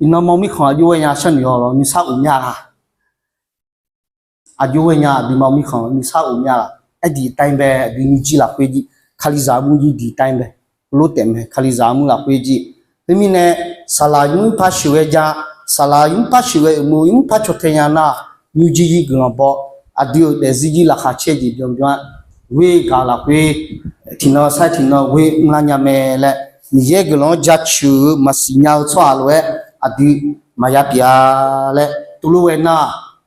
Iqnan mawr mirkhanq aqjox ghae nya sharnoeq-awq lawr, nuisar of mya la? Aqjox ghae nya aqdui mawr mirkhanq nuisar of mya la? Aer diq tae bae, aqdui nymrjir lafkhoer jir, Kalizaq armur jir diq tae bae. Lof taef mae, Kalizaq armur lafkhoer jir. Khoermirnae, saqlaq nymr par sheuqghae ja, saqlaq nymr par sheuqghae uqmov nymr par caw tae nya nar, nymrjir jir guiqlanq baw, aqdui-euq daefzir jir laqkhaq caer jeq byanbyan-aer, ghoer gaq lafkhoer tiqnan sar tiqnan ghoer mrlar nya mae laer, Miqyaer guiqlanq-anr jaceuq-eu maqsiq nya-eu tsawrhaq lof-aer aqdui maqya pyeuf-a laer, tov lof ghae nar,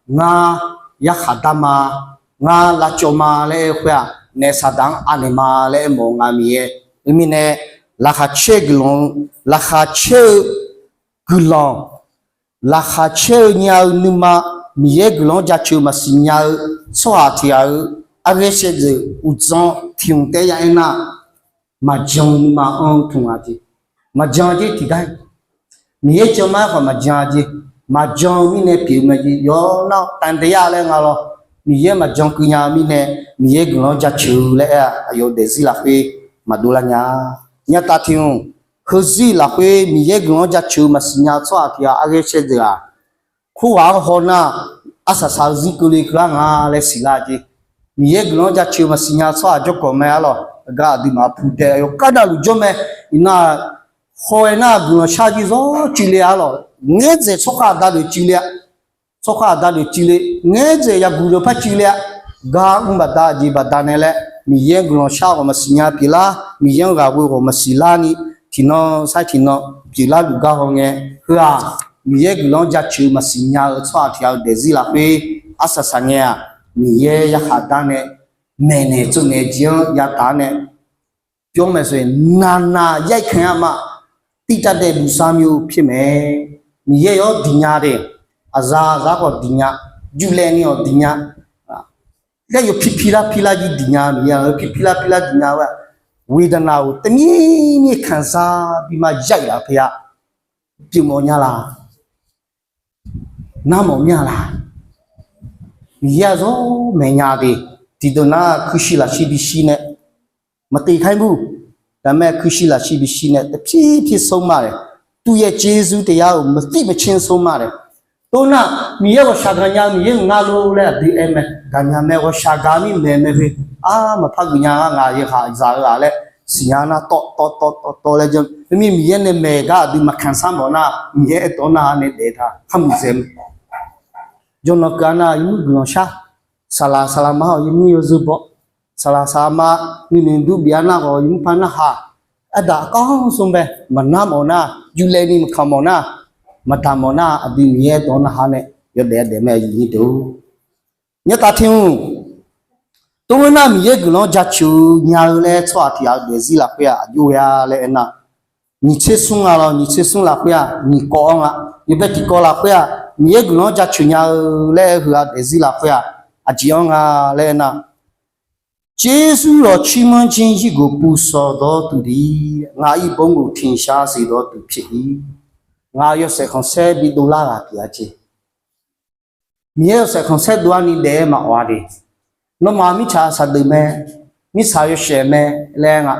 ngar yarkhaq dar ma, ngar lavcawv ma laer aer-eu khoer-aq, naef saqdaq-anr anaeq ma laer aermawf-eu nga Miqyaer. Khoermirnae, laqkhaq caer-eu guiqlanq-eu, laqkhaq caer-eu guiqlanq, laqkhaq caer-eu nya-eu nuima, Miqyaer guiqlanq-anr jaceuq maqsiq nya-eu tsawrhaq tiq ghaq-euq arghaer shaevdzeuf uqdzan tiq hmq taef ya aernar, maqjan-eu nuima anr-eu tmq-a jeq. Maqjan jeq tiqgar, Miqyaer jan ma-aer khawf maqjan jeq. Maqjan-eu mirnae pyeuf mae jeq yawf nar-awr taeq taeq ya laer nga lawr. Miqyaer maqjan keuv nya-eu mirnae, Miqyaer guiqlanq-anr jaceuq laer aer-aq, aqyawf daefzir lafkhoer maqdov lar nya. Nyatav tiq hmq, heuzir lafkhoer Miqyaer guiqlanq-anr jaceuq maqsiq nya-eu tsawrhaq tiq ghaq arghaer shaevdzeuf-aq, khoerghaq-anr haw nar, arsaq saq-eu zir keuvle keuv-ar nga laer siqlar jeq. Miqyaer guiqlanq-anr jaceuq maqsiq nya-eu tsawrhaq jawrkawq mae arlawq, gar aqduimaf pu dae yawkar navluf jawr mae. Iqnan haw-aer nar guiqlanq shar jir zawr cuivle arlawq, ngaerdzaeq tsawrkhav aqda deuq cuivle-a. Tsawrkhav aqda deuq cuivle, ngaerdzaeq yaqguq deuq par cuivle-a. Gar mr baqda aqjeq baqdanae laer, Miqyaer-anr guiqlanq shar ghawq maqsiq nya pyeuflar, Miqyaer-anr ghaq ghoe ghawq maqsiq larni, tiqnan sar tiqnan pyeuflar luf gar haw ngae, heu-aq, Miqyaer guiqlanq-anr jaceuq maqsiq nya-eu tsawrhaq tiq ghaq-euq daefzir lafkhoer arsaq saq ngae-aq, Miqyaer yarkhaq dar nae maeqnaeq tsovnaeq jeq-anr yataq-ar nae, pyawr maeqsoeq naqnaq yaer kaeq-a ma. Tirtav daef buq sar myo pyeuf mae. Miqyaer yawr diq nya de, aqzaq zaq khawf diq nya, juvlaev ni-awq diq nya, laer yawpir pirlar pirlar jir diq nya, Miqyaer-anr yawpir pirlar pirlar diq nya-eu-aq, เวทนา-euq taqmir mir kanqzar bima yar-iq laf peuya, pyeufmawf nya laq, narmawf mir-a laq. Miqyaer-aq zawr maeq nya de, tiqdeuq nar kuirshir lafshir bishir nae maqtiv kar-ir bur, Taqmae kuirshir lafshir bishir nae taqpir pir sawr ma laer, သူ့ရဲ့ကျေးဇူးတရားကို မသိမချင်း sawr ma laer. Tov nar, Miqyaer ghawqshaq gaqnya-eu Miqyaer-euq ngar lor laer aqdui aer mae. Gaqnya mae, ghawqshaq gaq mirmaeq mae khoer. Ar, maqpar geuf nya ngar, ngaq yawhaq zaq-eu ghaq laer siqnya nar, tawv tawv tawv tawv tawv laer janr. Khoermir Miqyaer nae maeq gar aqdui maqkanq sar mawf nar, Miqyaer aerdawq nar-a nae daef taq kharmuiq dzaeq mae. Jawrnan keuv-a nar, yawmuiq guiqlanq shar. Saqlaq saqlaq ma-awq, yawmuiq yawzeu baw. Saqlaq saqlaq ma nuinoeq dur bif-a nar khawf, yawmuiq par narhaq. Ardaq kawv-anr smr bae maqnar mawf nar, yuvlaev ni maqkanq mawf nar, maqdaq mawf nar, aqdui Miqyaer dawq narhaq nae yawdaef daef mae, aqyuif nyir deuq. Nyaertaf tiq hmq, tov-aer nar Miqyaer guiqlanq-anr jaceuq nya-eu laer tsawrhaq tiq ghaq-eu daefzir lafkhoer-aq, aqjox ghae-a laer aernar, nyiq tser smr nga lawr, nyiq tser smr lafkhoer-aq, nyiq kawv-awr nga. Yawbae tiq kawv lafkhoer-aq, Miqyaer guiqlanq-anr jaceuq nya-eu laer aer-eu heu-aq daefzir lafkhoer-aq, aqjeq-anr nga laer aernar, ကျေးဇူးတော်ချီးမွမ်းခြင်းရစ်ကို ပူဇော်တော်သူသည် ငါ၏ဘုန်းကို ထင်ရှားစေတော်သူဖြစ်၏. Ngaq yawshaef khanqsaer bidov lar ghaq tiq ghaq jeq. Miqyaer yawshaef khanqsaer dov-ar ni daef-aer maqawq-a de. Nawmaf mirtsaq saqdeuf mae, mirtsaq yawshaef mae laer nga.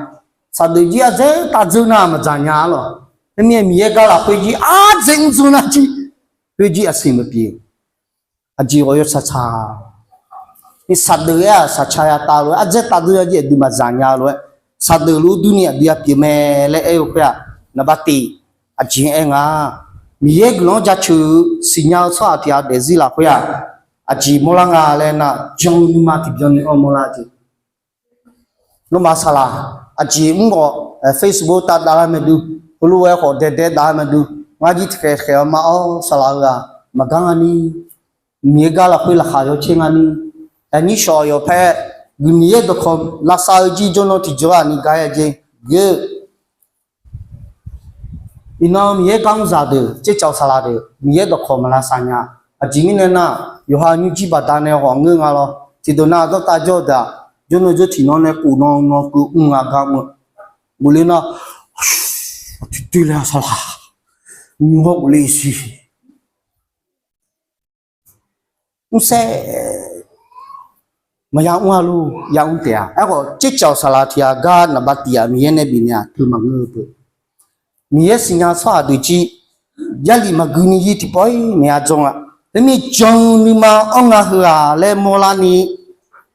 Saqdeuf jir ardzaer taf dzeur nar maqdzaq nya-ar lawq. Khoermir Miqyaer gar lafkhoer jir ardzaer mr dzeur nar jir, khoer jir aqsiq maqpyeuf. Aqjeq ghawq yawtsaq tsaq. Saqdeuf-aer-aq saqca yataf lof-aer ardzaer taf dzeur nar jir aqdui maqdzaq nya lof-aer, saqdeuf lof-aer durni aqdui yapyeuf mae laer aer-eu khoer-aq, naqbar tiq, aqjeq aer nga. Miqyaer guiqlanq-anr jaceuq-eu siqnya-eu tsawrhaq tiq ghaq daefzir lafkhoer-aq, aqjeq mawrlar nga laer nar, jan-eu nuima tiqbyan ni-anr mawrlar jeq. Nawmaf saqlaq aqjeq mr khawf, Facebook tav dav lar mae dur, heulof-aer khawf daedae dav-aer mae dur, ngar jir tiqkhaeq tiqkhaeq-anr ma-awr saqlaq-eu-aq maqgar nga ni, Miqyaer gar lafkhoer laqkhaq yawcaer nga ni, aqnyir shawq yawqpae, Miqyaer dawqkawq lavsav-eu jir jawrnan tiqjawr-aq ni gar-aer jeq geu. Iqnan Miqyaer gar mrzaq deuq, tsercaf saqlaq deuq, Miqyaer dawqkawq maq lavsav nya. Aqjeq mirnae nar, yawqha nymrjir baqdanae ghawq ngeur nga lawr. Tiqdeuq nar dawrtav jawr-eu deuq-aq, jawrnan jawr tiqnan nae khof nan nan keuv mr nga gar mr-eu. Ghofle nar, tiqdoe le-a saqlaq, nymr hawr ghofle siq. Mrsaer maqya mr-a lor, ya mr taef-a. Aerkhawf tsercaf-awq saqlaq tiq ghaq gar naqba tiq-aq Miqyaer nae bifnaeq-aq teu maqngeur-eu peuq. Miqyaer siqnya tsawrhaq deuq jir, Jarlif maqgui ni jir tiqpawf-ir naeq-a jawr nga. Khoermir jan-eu nuima anr nga heu-aq laer mawrlar ni,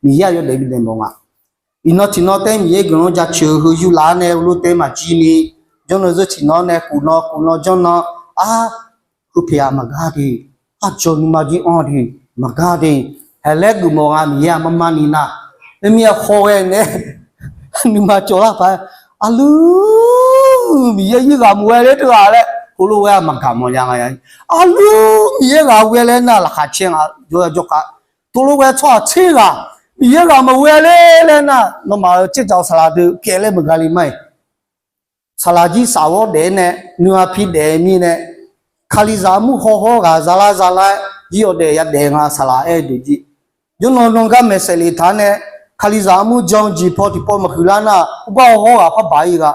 Miqyaer-aq yawdaef bifnaeq mawf nga. Iqnan tiqnan taef-aer Miqyaer guiqlanq-anr jaceuq-eu heu yurlaf-anr nae heulof taef-aer maqjir ni, jawrnan zeur tiqnan nae khof nan khof nan janr nan, ar, heu paeq-aq maqgar de, arjawq nuima jir anr de, maqgar de, haeq laer geufmawf nga Miqyaer-aq marmar ni nar, khoermir-aq hawghae nae nuima cawv lar paq-aer, aqlur, Miqyaer yir ghaq mq ghae ler teu-aq laer heulof ghae-aq maqgaq mawf nya nga. Aqlur, Miqyaer ghaq ghae laer nar laqkhaq caer nga jawr jawr khav. Teulof ghae tsawrhaq tser ghaq, Miqyaer ghaq maqghae ler laer nar, nawmaf-euq tsercaf-awq saqlaq deuq pyaev laer maqgaq le ma-iq. Saqlaq jir safghawr daef-aer nae nuima pi daef mirnae, Kalizaq armur hawhawr ghaq zalar zalar-aer jir yawdaef yadaef nga saqlaq aer-eu deuq jir. Jawrnan nan gar maeqsaef lef taq-anr nae, Kalizaq armur jan-eu jeq paw tiqpaw maqhuiq lar nar, urgar hawhawr ghaq par baq-ir gha.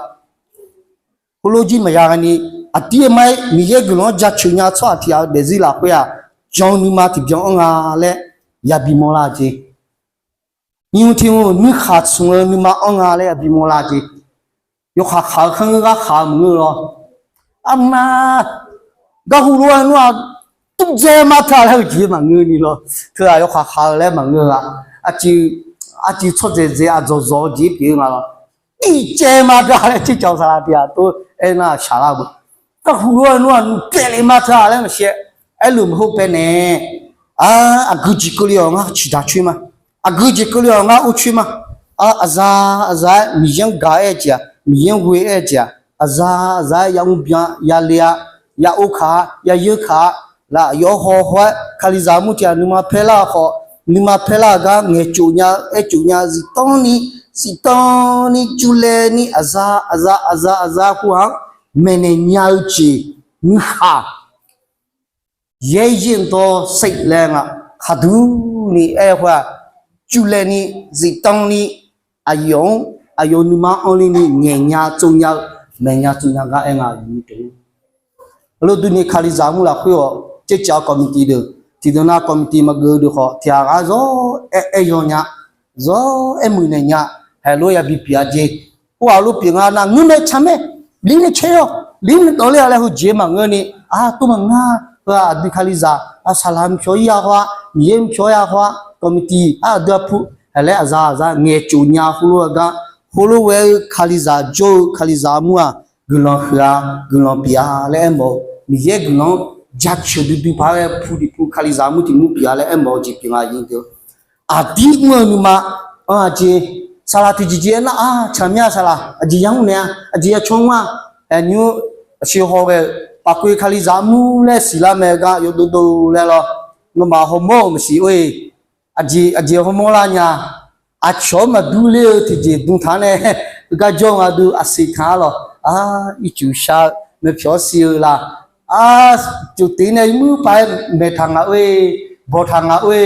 Heulof jir maqya gha ni, aqdir aer mar-aer Miqyaer guiqlanq-anr jaceuq nya tsawrhaq tiq ghaq-eu daefzir lafkhoer-aq, jan-eu nuima tiqbyan anr nga laer yabi mawrlar jeq. Nymr tiq nymr nuikhaq tsmq-eu nuima anr nga laer yabi mawrlar jeq. Yawkhaq khaq-eu kharngeur gar khaq-eu maqngeur lawr. Arma, garhu lof-aer nar-aq, tuvdzae ma taq laer-eu jeq maqngeur ni lawr. Teu-aq yawkhaq khaq-eu laer maqngeur-a. Aqcuiv, aqcuiv tsawrdzaeq dzae aqdzawq dzawq-eu jeq pyeuf-eu nga lawr. Tivcaev ma taq laer tsercaf-awq saqlaq tiq ghaq tov-aer nar shaqlar-eu beu. Garhu lof-aer nar-aq nuipyaev le ma taq laer maqsiq-aer, aerluf maqhor paenae, aqgeu jeq keuvle-awq ngar ciqdaq coer ma. Aqgeu jeq keuvle-awq ngar or coer ma. Aqza, aqza-aer Miqyaer-anr gaq-aer jeq-aq, Miqyaer-anr ghoe-aer jeq-aq, aqza, aqza-aer ya mrbyan, ya le-a, ya or kaq-a, ya yeur kaq-a, laf yawhaw haw-aer Kalizaq armur tiq ghaq nuima paer lar-eu khawf, nuima paer lar-eu gar ngaeqcof nya-eu, aercof nya-eu ziftanr ni, ziftanr ni, julaev ni, aqza, aqza, aqza, aqza khoer-anr maeqnaeq nya-eu jeq nuikhaq yaer yaer dawr saef laer nga. Khaqduq ni aer khoer-aq, julaev ni, ziftanr ni, aqyawf-anr, aqyawf nuima anr ler ni ngaeqnya tsovnya-eu, maeqnya tsovnya gar aer nga. Heulof durni Kalizaq armur lafkhoer-awq tsercaf-eu committee deuq, tiqdeuq nav committee maqgeuf-eu deuq khawf tiq ghaq ghaq zawr aer, aer yaw nya, zawr aer muiqnaeq nya, haeq lof-aer yabi pyeuf-a jeq. Khoerghaq lof pyeuf nga nar, ngeur mae tsaq mae, lir nae caer-awq, lir nae dawvler-a laer heujeq maqngeurni, aq, tov maqngeur-a. Heu-aq aqdui Kalizaq, aq, saqlaq mqpyawq-ir ya haw-a, Miqyaer mqpyawq-ir ya haw-a, committee aq, aqdui aqpu, laer aqzaq aqzaq ngaeqtsof nya heulof-aer gar, heulof ghae-eu Kalizaq jawr-eu Kalizaq armur-aq, guiqlanq huiq-a, guiqlanq pyeuf-a laer aermawf-eu, Miqyaer guiqlanq-anr jaceuq duidui paq-aer ghae pu tiq pu Kalizaq armur tiq mur pyeuf-a laer aermawf-eu jeq pyeuf nga, aqyuif deuq. Aqdir mr-eu nuima-anr aqjeq, saqlaq tiqjeqjeq aernar-aq, tsaq mya saqlaq aqjeq yamr naeq-a, aqjeq yacaw mr-a, aer nymr aqshoe haw ghae-eu paqkoe Kalizaq armur laer siqlar mae gar yawdov dov laer lawr. Nawmaf hawmawr-euq maqsiq or-e, aqjeq aqjeq hawmawr lar nya. Aqcawq-anr maqdur ler-eu tiqjeq dm taq-anr nae, heugar jawr nga dui aqsiq taq-ar lawq. Aq, ircuf shar-eu, maeqpyawq-anr siq-eu la. Aq, cuf tiq nae yawmuir paq-aer maeqtaq ngaq or-e, bawqtaq ngaq or-e,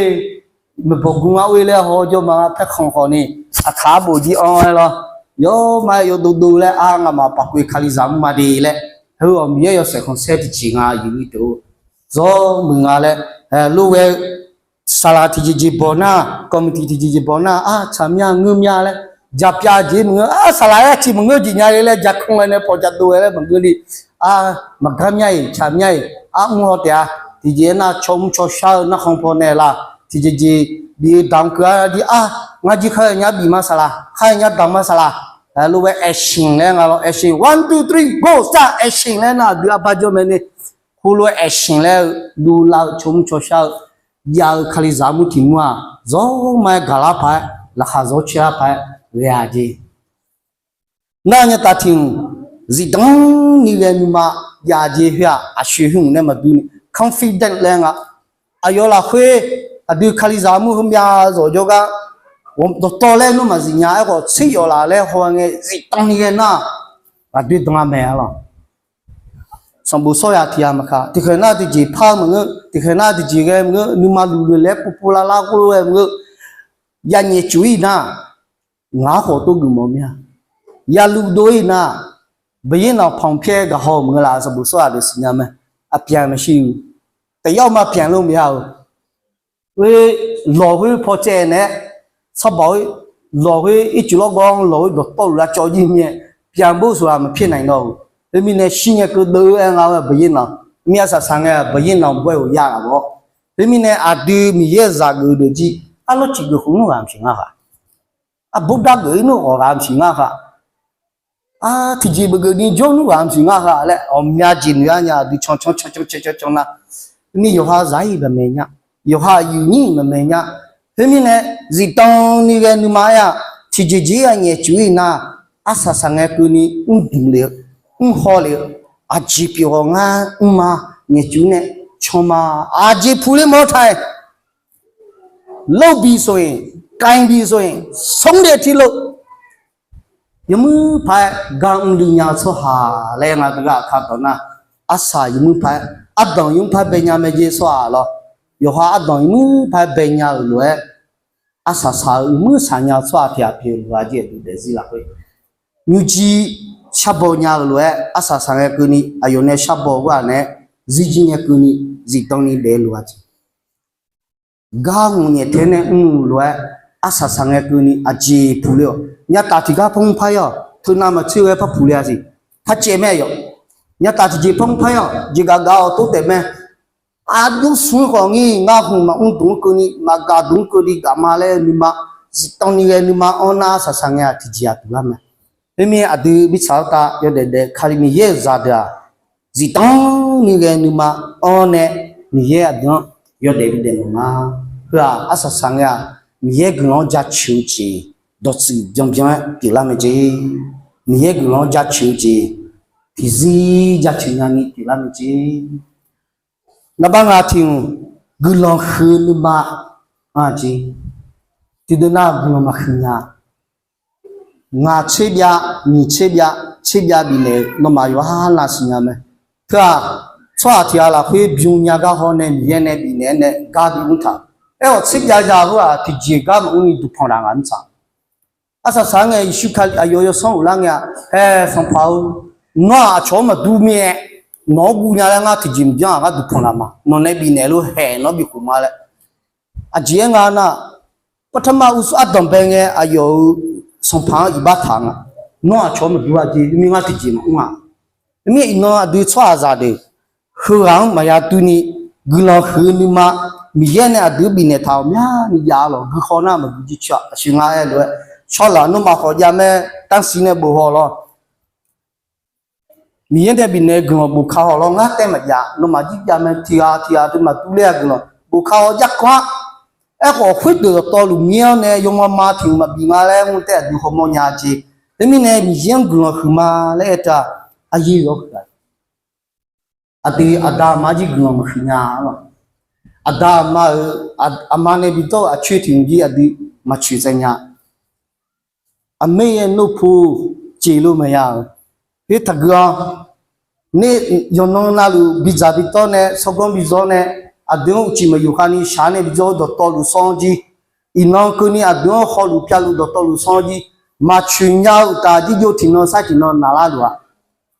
maeqbawq gu nga or-e laer haw jawr ma paerkhanq khawf ni, aqkaq arbof jir anr-aer lawr. Yawma-aer yawdov dov laer, aq, ngamaf paqkoe Kalizaq mr ma de laer, heu-awq Miqyaer yawshaef khanqsaer tiqjeq nga, aqyuif aqnyir deuq-or, zawr muiq nga laer, lof ghae-eu saqlaq tiqjeqjeq bawq nar, committee tiqjeqjeq bawq nar, aq, tsaq mya ngeur mya laer, jaqpyav jeq maqngeur, aq, saqlaq-aer aqciq maqngeur jeq nya le laer, jaqkanr ghae nae pawq jadov ghae laer maqngeur ni, aq, maqgar mya-iq tsaq mya-iq, aq, mr haw taef-a. Tiqjeq aernar, caw mr caw shar-eu narkhan paw nae la, tiqjeqjeq bif-eu damq keuv-a di, aq, ngar jir khar-aer nya bif ma saqlaq, khar-aer nya damq ma saqlaq, lof ghae action laer nga lawr, action, one, two, three, go, start, action laer nar, aqdui arbar jawr mae ni, heulof-aer action laer-eu, dovlar-eu, caw mr caw shar-eu, jav-eu Kalizaq armur tiq mur-aq, zawr ma-aer gaqlar paq-aer, laqkhaq zawr caerlar paq-aer ghae-a jeq. Nar nya taf tiq hmq, zifdan ni ghae nuima jav jeq khoer-aq, aqshoe hmq nae maqdur ni confident laer nga. Aqyawf lafkhoer, aqdui Kalizaq armur heumyav zawq jawrgar, dawqtawv laer nawr maqzif nya aerkhawf tser yawf laf laer haw ngae zifdan ni ghae nar, aqdoer dan-a mae-a lawq. Sanqbof sawr yaq tiq yaq maqkaq, tiqkhaeq nar tiqjeq par-eu maqngeur, tiqkhaeq nar tiqjeq ghae maqngeur, nuima luf loeq laer pov pov lar lar ghoer-eu ghae maqngeur, ya nyaef cuf-ir nar, ngaq-anr khawf tov geufmawf mir-a. Ya luf dov-ir nar, baqyaer nanq panq pyaer gaqhaw-eu maqngeur laf, sanqbof sawr yaq deuq siqnya mae, aqpyaq maqshir-eu, taef yar ma pyaq lor maqya-euq. Khoer, lawq khoer paw caev naeq-aer, sarbawq-ir, lawq khoer ircuf lawrgawv-anr lawq khoer dawqtawvluf lavcawv jir mir-aer, pyaq bor saqlaq maqpyaer naeq nawr-euq. Khoermirnae shir ngae keuvdeuv-aer nga-eu baqyaer nanq, mir arsaq saq ngae baqyaer nanq bawr-aer ghawqya laf-awr. Khoermirnae aqdui Miqyaer-euq zaqgeuf deuq jir, arlawr cif geuf khof nmr ghaq maqsiq ngar khaq. Arbor dar geuf-ir nmr ghawq ghaq maqsiq ngar khaq. Aq, tiqjeq beugeuf ni jawr nmr ghaq maqsiq ngar khaq laer ghawqmya jeq noeq-ar nya, aqdui cancan cancan cancan cancan nar, ni yawqha zaq-ir baqmaeq nya, yawqha aqyuif nyir-iq baqmaeq nya. Khoermirnae, zifdan ni ghae nuima aer-aq, tiqjeq jeq-ir-aq nyaef cuf-ir nar, arsaq saq ngae keuvni mrdmq lef-eu, mrhaw lef-eu, aqjeq pyeuf ghawq ngar mrma, nyaef cuf nae can ma, aqjeq puq ler mawr taq-aer လုပ်ပြီဆိုရင်၊ ကိုင်ပြီဆိုရင်၊ ဆုံးဖြတ်ပြီးလုပ် Yawmuir paq-aer gar mrluiv nya-eu tsawrhaq laer nga deuq ghaq kaqdawq nar, arsaq yawmuir paq-aer, ardanq yawmuir paq-aer bae nya mae jeq tsawrhaq lawr. Yawqha ardanq yawmuir paq-aer bae nya-euq lof-aer, arsaq saq-eu yawmuir saq nya-eu tsawrhaq tiq ghaq pyeuf-eu lof-a jeq aqdui daefzir lafkhoer, nymrjir sharbaw nya-euq lof-aer arsaq saq ngae keuvni aqyawf nae sharbaw ghaq naeq-aer, zirjir ngae keuvni zifdan ni daef-eu lof-a jeq. Gar ngaq-nyaef tae nae mr-euq lof-aer, arsaq saq ngae keuvni aqjeq puq ler-awq. Nyataf tiqgar par mr par-ir-awq. Teunav maqtser ghae par puq ler-a siq. Par caev mae yawq. Nyataf tiqjeq par mr par-ir-awq. Jeqgaf gaq-awq tov taef mae. Aqjox smq-ir khawf ngir ngar hmq maqmr dmq-anr keuvni maqgaq dmq-anr keuvni gaq ma laer nuima, zifdan ni ghae nuima anr nar arsaq saq ngae-aq tiqjeq-aq duq lar mae. Khoermir aqdui mirtsaq-anr tav yawdaef daef Kali Miqyaer-euq zaqdeuq-aq, zifdan ni ghae nuima anr nae Miqyaer aqdui-anr yawdaef bidaef mawf ma. Heu-aq arsaq saq ngae-aq, Miqyaer guiqlanq-anr jaceuq-eu jeq dawqtsuif byanbyan-aer pyeuflar mae jeq. Miqyaer guiqlanq-anr jaceuq-eu jeq tiqzir jaceuq nyani pyeuflar mae jeq. Narbar nga tiq hmq, guiqlanq huiq-eu nuima-a jeq. Tiqdeuq nar guiqlanq maqhuiq nya. Ngaq tserbyav, nyiq tserbyav, tserbyav bifnaeq-eu nawmaf yawqha navsiq nya mae. Teu-aq, tsawrhaq tiq ghaq lafkhoer bym nya gar haw nae Miqyaer nae bifnaeq-aer nae gar bimr taq. Aer-awq tserbyav ya-eu heu-aq tiqjeq gar maqmr ni duqpanq taq ngaq mr taq. Arsaq saq-aer ngae Yeqsur Kali aqyawf yawsanr ghoflar ngae-aq, aer Sanqpaq-or, nawr-aq aqcawq-anr maqdur mir-aer, nawq-anr guv nya laer ngar tiqjeq mqbyanr-aq ngar duqpanq taq ma. Nawq nae bifnaeq lof-aer haeq nawr bikhof ma laer. Aqjeq-aer nga nar, ပထမဦးဆုံး ardanq bae ngae aqyawf-euq sanqpaq-anr iqbax taq nga. Nawr aqcawq-anr maqdur-a jeq, mirngar tiqjeq maqmr-a. Mirnae iqnan aqdui tsawrhaqzaq deuq heughaq-anr maqya durni, guiqlanq huiq-eu nuima, Miqyaer nae aqdui-anr bifnaeq taq-euq myani jav-a lawq. Guikhawf nar maqgui jircoer-aq, aqsur ngar aer-eu lof-aer, tsawrhaq nawmaf khawf jav mae, tanrsiq nae bof haw lawr. Miqyaer nae bifnaeq-eu guiqlanq bof ka haw lawr, ngar taev maqjav, nawmaf jirjav mae, tiqghaq tiqghaq deuq maqdur ler-a guiqlanq bof ka haw jarkawv-ar. Aerkhawf khoerdeuq dawqtawvluf mir-anr nae yawma ma tiq mq maqbif nga laer mr taef aqdui hawmawr nya jeq. Teumirnae Miqyaer-anr guiqlanq huiqma laer aer taq, aqyuif yawhuiq-a. Aqdui aqda aqma-anr jir guiqlanq maqhuiq nya lawq. Aqda aqma-euq, aqma nae bidawr-euq aqcoer tiq mq jir aqdui maqcoeq tsaev nya. Aqmaer yaer nor pu ceq lo maqya-euq. Khoer taqgui-awr, ner yawqnan navluf bidzaq bidawr nae, sawrganr bizawr nae, aqdui-anr uqcif maqyuf khavni shaq nae bijawr-eu dawqtawvluf sawr-anr jir, iqnan keuvni aqdui-anr hawluf pyavluf dawqtawvluf sawr-anr jir, maqcoeq nya-eu uqtaf jirjov tiqnan sar tiqnan naqlar luf-a.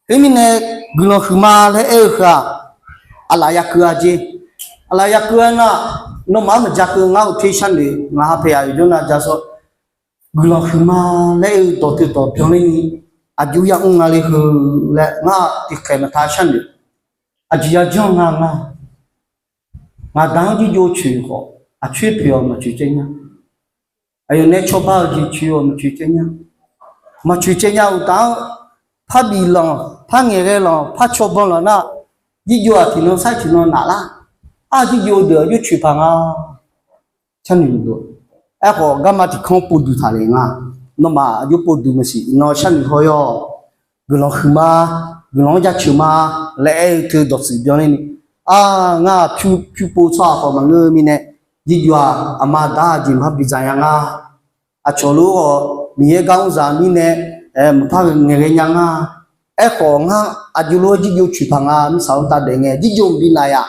Khoermirnae, guiqlanq huiqma laer aer-eu heu-aq, aqlaf ya keuv-a jeq. Aqlaf ya keuv-aer nar, nawmaf-anr maqja keuv ngar uqter sharnoeq, ngaq ha paeq-aq yawqjawr nav ja sawr. Guiqlanq huiqma laer aer-eu dawq teudawq byanlerni, aqjox ya mr nga le heu laer ngar tiqkhaeq maqtaq sharnoeq. Aqjeq ya janr nga nga. Ngaqda-anr jirjov coeq khawf, aqcoer poeq-awq maqcoeq caev nya. Aqyawf nae cawba-eu jeq coeq-awq maqcoeq caev nya. Maqcoeq caev nya uqtaf-anr, par bif lanq, par ngaeqghae lanq, par cawba lanq nar, jirjov-aq tiqnan sar tiqnan naqlar. Ar jirjov deuq aqjox coeq paq nga. Sharnoeq maqdov. Aerkhawf garma tiq kanr povduq taq le nga. Nawmaf aqjox povduq maqsiq, iqnan sharnoeq haw-awr, guiqlanq huiqma, guiqlanq-anr jaceuq ma laer aer-eu teu dawqtsuif byanlerni, ar ngar pyur pyur pov tsawrhaq khawf maqngeur-eu mirnae, jirjov-aq aqma aqda aqjeq maqbi dzaq nya nga. Aqcawq lof-aer Miqyaer gar mr zaq mirnae, maqpar ngaeqghae nya nga. Aerkhawf ngar aqjox lof-aer jirjov coeq paq nga, mirtsaq-anr tav daef ngae jirjov mqbi naf yaf.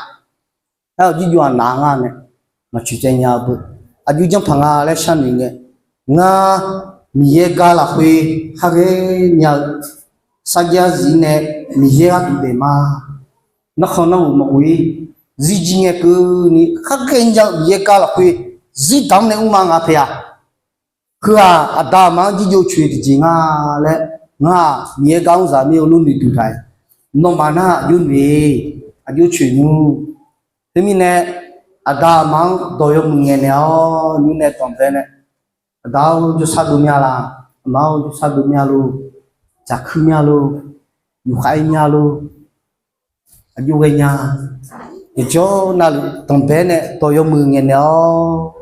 Aer-awq jirjov-aq naq nga nae, maqcoeq caev nya-eu beu. Aqjox janr paq nga laer sharnoeq ngae, ngar Miqyaer gar lafkhoer khar ghae nya-eu sarjax zif nae Miqyaer gharduq daef ma. Narkhan narghof maqghof-ir, zirjir ngae keuvni khar ghae nya-eu Miqyaer gar lafkhoer zir damq nae mr ma nga paeq-a. Heu-aq aqda aqma-anr jirjov coeq tiqjeq nga laer, ngar-aq Miqyaer gar mr zaq mir-eu lof noeqduq taq-iq. Nawmaf nar aqjox noeq, aqjox coeq nymr. Teumirnae aqda aqma-anr dawq yawmuiq ngaeqnaeq-awr nymr nae danqbae nae, aqda-or jawrshar dov mya la, aqma-or jawrshar dov mya lor, dzaqkuir mya lor, yufkhav-ir mya lor, aqjox ghaenya. Yawqjawr navluf danqbae nae dawq yawmuiq ngaeqnaeq-awr,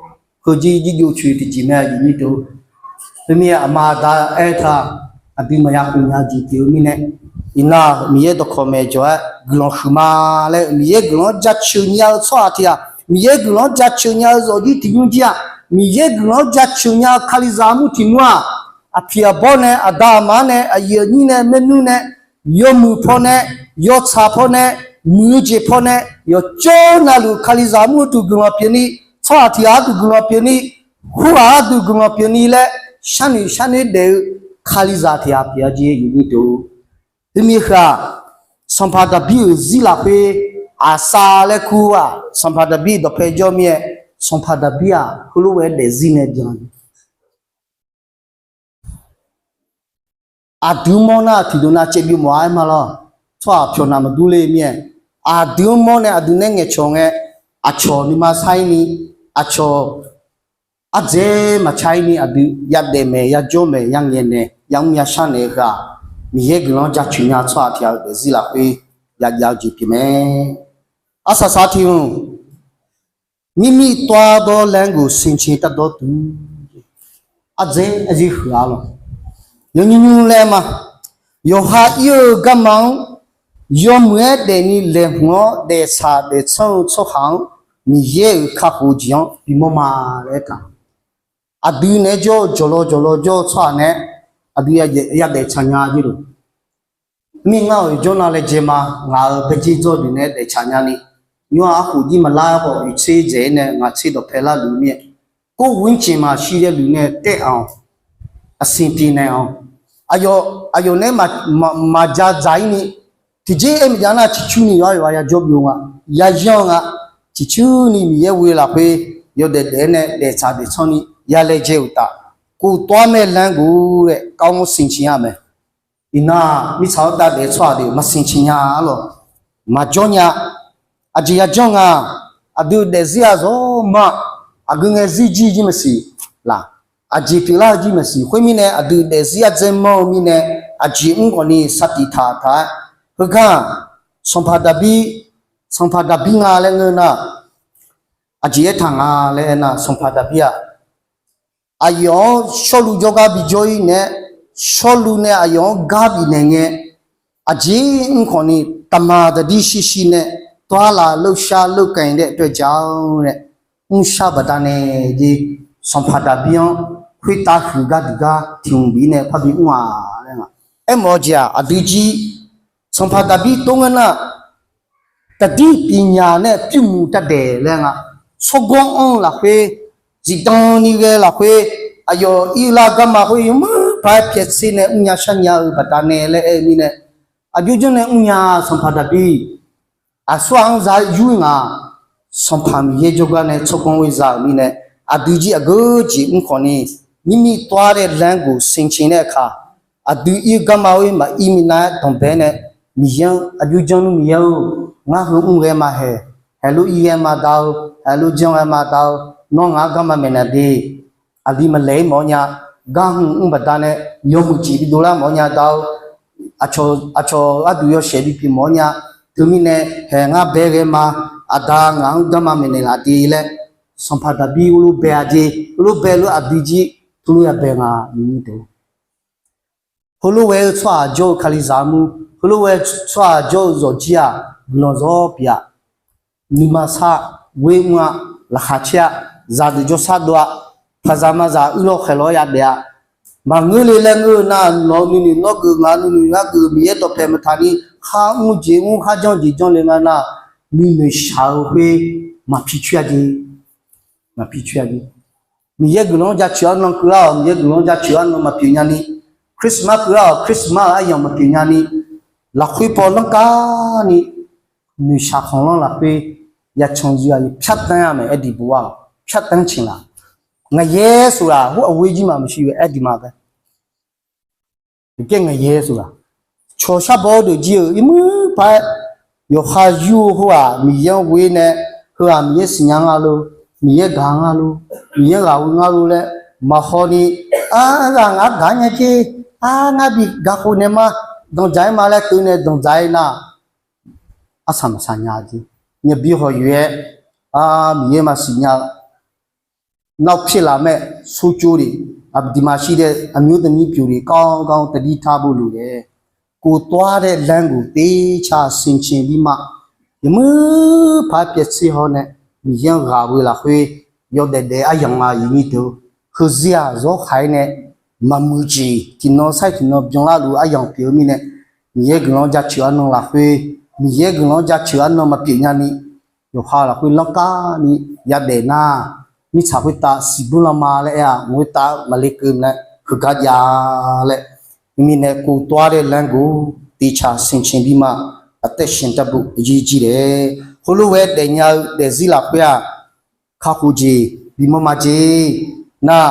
heujir jirjov coeq tiqjeq mae aqyuif nyir deuq. Khoermir aqma aqda aer taq, aqdui maqya khof nya jeq pyeuf-eu mirnae, iqnan Miqyaer dawqkawq maeq jawq-aer guiqlanq huiqma laer Miqyaer guiqlanq-anr jaceuq nya-eu tsawrhaq tiq ghaq, Miqyaer guiqlanq-anr jaceuq nya-eu zawqjir tiqnymr jir-aq, Miqyaer guiqlanq-anr jaceuq nya-eu Kalizaq armur tiqnymr-aq, aqpiq aqbawr nae, aqda aqma nae, aqyuif aqnyir nae, maernmr nae, yawmuiq pawnae, yawtsaq pawnae, muiq-eu jeq pawnae, yawqjawr navluf Kalizaq armur gharduq guiqlanq pyeufni, tsawrhaq tiq ghaq gharduq guiqlanq pyeufni, khoerghaq gharduq guiqlanq pyeufni laer sharnoeq sharnoeq daef-eu Kalizaq tiq ghaq pyeuf-a jeq aqyuif nyir deuq. Teumirnae heu-aq, sanqpaq Daqbir-euq zir lafkhoer Aqsav laer kur-aq, sanqpaq Daqbir dawqpae jawr mir-aer, sanqpaq Daqbir-aq heulof-aer daefzir nae byan Aqdui-anr mawr nar tiqdeuq nav caev byov mawf-a aer ma lawr. Tsawrhaq pyawq nav maqdur le mir-aer, aqdui-anr mawr nae aqdui nae ngaeqcawq ngae, aqcawq nuima sar-ir ni, aqcawq ardzaeq maqcar-ir ni aqdui yadaef maeq, yajawr maeq, yangaeq naeq, yamr yashar naeq-eu heu-aq, Miqyaer guiqlanq-anr jaceuq nya tsawrhaq tiq ghaq-euq daefzir lafkhoer yajav-eu jeq pyeuf mae. Arsaq saq tiq hmq, မိမိသွားသောလမ်းကို ဆင်ခြင်တတ်သောသူ Ardzaeq aqzir huiq-a lawq. Yawnymr nymr laer ma. Yawqha ir-eu garma-anr yawmuiq-aer daefni laeqhmq-awr daeftsaq daeftsanr-eu tsawrhaq-anr Miqyaer-euq kakhof-eu jeq-anr bimawr ma laer aertaq. Aqdui naeq-aer jawr-eu jawqlaw jawqlaw jawr-eu tsawrhaq nae aqdui yadaef tsaq nya jeq loq. Mir ngar-awq yawqjawr nav laejae ma. Ngaq-euq baejer dzawr deuq nae daeftsaq nyani, nymr-aq arkhof jir maqlar khawf, yawqtser dzaeq-ir nae ngaq tser dawqpae larluf mir-aer, ကိုယ့်ဝန်းကျင်မှာရှိတဲ့လူနဲ့ တည့်အောင် အဆင်ပြေနိုင်အောင် aqyawf nae maqja dzaq-ir ni, tiqjeq-aer maqjav nar ciqcurni yawqha yawqha yajawr byov nga, yayanr nga, ciqcurni Miqyaer ghoe lafkhoer yawdaef daef-aer nae daeftsaq daeftsanr ni yalaejae uqtaf, Kof tawv-ar mae laer guf-aer kar-anr siqciq nya mae. Iqnan mirtsaq-anr dav daef-eu tsawrhaq deuq maqsiqciq nya-a lawq. Maqjawr nya. Aqjeq yajanr nga. Aqdui daefzir-aq zawr ma. Aqgeu ngae zir jir jir maqsiq laq. Aqjeq pyeuflar-eu jir maqsiq. Khoermirnae aqdui daefzir ardzae manr-eu mirnae, aqjeq mr khawfni saqtiq taq taq-aer. Heugar-aq, sanqpaq Daqbir, sanqpaq Daqbir nga laer ngeur nar, aqjeq aertaq nga laer aernar, sanqpaq Daqbir-aq, aqyawf-anr Shawrluv jawrgar bijawr-ir naeq-aer, Shawrluv nae aqyawf-anr gar bifnaeq ngae, aqjeq mr khawfni taqmaq taqdir shirshir nae, dawrlaf leurshar leurkaeq daef dawejaq-awr nae, mrshar baqdanae jeq, sanqpaq Daqbir-anr khoertav huiq gar duiq gar tiq hmq bif nae parbi mr-aq laer nga. Aermawf-eu jeq-aq aqdui jir, sanqpaq Daqbir tov ngeur nar, taqdir piqnyaq nae pyurmuiq taq daeq laer nga. Tsawrganr anr-eu lafkhoer, zifdan ni ghae lafkhoer, aqyawf irlar garma khoer yawmuiq paq-aer pyaeqtser nae mrnya sharnya-eu baqdanae laer aer-eu mirnae, aqjox janr nae mrnya sanqpaq Daqbir, aqsurghaq-anr za yur nga. Sanqpaq Miqyaer jawrgar nae tsawrganr ghoer za-euq mirnae, aqdui jir aqgeu jeq mr khawfni, mirmir tawv-ar nae laer guf siqciq nae kaq, aqdui ir-eu garma khoer maqir minav-aer danqbae nae, Miqyaer-anr aqjox janr nmr Miqyaer-or, ngar heu mr ghae ma haeq, haeq lof ir ghae ma da-eu, haeq lof janr ghae ma da-eu, nawr ngaq-anr garma maeqnaeq de. Aqli maqlaeq-ir mawf-awr nya, gar hmq mr baqdanae yawmuiq jeq bidov lar mawf-awr nya da-eu, aqcawq gharduq yawshaef bipyeuf mawf-awr nya. Teumirnae haeq ngar bae ghae ma, aqda ngaq-anr garma maeqnaeq laf de laer, sanqpaq Daqbir heulof bae-a jeq, heulof bae lof aqdui jir teulof ya bae nga. Heulof ghae-eu tsawrhaq jawr-eu Kalizaq armur, heulof ghae-eu tsawrhaq jawr-eu zawqjir-aq, guiqlanq zawr pyeuf-a. Nuima sar ghoer mr-a, laqkhaq caer-a, zaqdeuq jawrshar dov-a, paqzaq mazaq uirlawr khaeqlawr yadaef-a. Maqngeur le laer ngeur-eu nar, nawq-eu nuinoeq nawr geuf, ngaq-eu nuinoeq ngar geuf, Miqyaer dawqpae maqtaq ni, khar mr jeq mr, khar janr jeq janr le nga nar, nuinoeq shaq-eu khoer maqpi coer-a jeq. Maqpi coer-a jeq. Miqyaer guiqlanq-anr jaceuq-awr nan keuvlar-awq, Miqyaer guiqlanq-anr jaceuq-awr nan maqpyeuf nyani, Christmas keuvlar-awq, Christmas-euq aryamq maqpyeuf nyani, lafkhoer paw lanrkavni noeqshaq khanqlanr lafkhoer yacan yir-a, pyar tanr-a mae, aer diqbuq-a, pyar tanr ciq laq. Ngaq yaer seuq laq, hawr aqghoe jir ma maqshir-eu aer diqma ghae. Aqgeu ngaq yaer seuq laq, cawq shar baw-eu deuq jir-euq irmuir paq-aer yawqha yur-eu khoer-aq, Miqyaer-anr ghoe nae, heu-aq Miqyaer siqnya nga lor, Miqyaer gaq nga lor, Miqyaer ghaq ghoe nga lor laer maqhaw ni, ar, ghaq ngar gaq nya jer, ar, ngar bi gaq khof naeq ma, danqdzaq-aer ma laer teu nae danqdzaq-aer nar, arsaq maqsaq nya jer. Nyabi hawq yoeq-aer, ar, Miqyaer maqsiq nya-eu နောက်ဖြစ်လာမယ့် ဆိုးကျိုးတွေ, aqduimaf shir dae အမျိုးသမီးပျိုတွေ ကောင်းကောင်း သတိထားဖို့လိုတယ်. Kof tawv-ar dae laer guf teqca siqciq bi ma. Yawmuir paq-aer pyaeqtser haw nae, Miqyaer-anr ghaq ghoe lafkhoer yawdaef daef-eu aryamq nga, iqnyir deuq-or. Heuzir-aq zawrkhaq-aer nae maqmuiq jeq tiqnan sar-iq tiqnan byanlar luf-eu aryamq pyeuf-eu mirnae, Miqyaer guiqlanq-anr jaceuq arnan lafkhoer, Miqyaer guiqlanq-anr jaceuq arnan maqpyeuf nyani, yawqha lafkhoer lanrkavni yadaef nar, mirtsaq khoertav siqbur lanma laer aer-aq, mq khoertav maqle keuv nae heugar jav laer, mirnae kof tawv-ar dae laer guf teqca siqciq bi ma. အသက်ရှင်တတ်ဖို့ အရေးကြီးတယ်. Heulof ghae daefnya-eu daefzir lafkhoer-aq, kakhof jeq bimawr ma jer. Nar,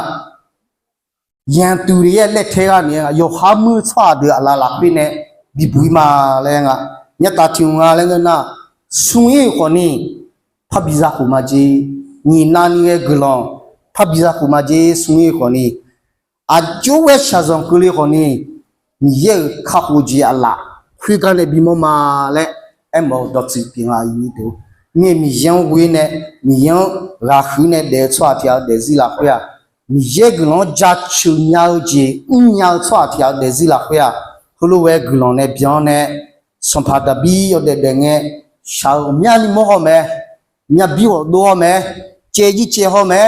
yantuq de yaer laer tae gha nae yawqha muir tsawrhaq deuq aqlaf lafkhoer nae bibuq-ir ma laer nga. Nyataf tiq hmq nga laer ngeur nar, smr-ir-euq khawfni parbi zakhof ma jer. Nyiq navni ghae guiqlanq parbi zakhof ma jer, smr-ir-euq khawfni. Aqjox ghae shaqzanq keuvle khawfni, Miqyaer-euq kakhof jeq aqlaf khoergar nae bimawr ma laer aermawf-eu dawqtsuif pyeuf nga, iqnyir deuq-or. Mirnae Miqyaer-anr ghoe nae, Miqyaer-anr ghaqkhuir nae daef-eu tsawrhaq tiq ghaq-eu daefzir lafkhoer-aq, Miqyaer guiqlanq-anr jaceuq nya-eu jeq mrnya-eu tsawrhaq tiq ghaq-eu daefzir lafkhoer-aq, heulof ghae guiqlanq nae byan nae, sanqpaq Daqbir yawdaef daef ngae, shaq-eu ghawqmyani mawr haw mae, myavbir ghawqdov haw mae, caev jir caev haw mae,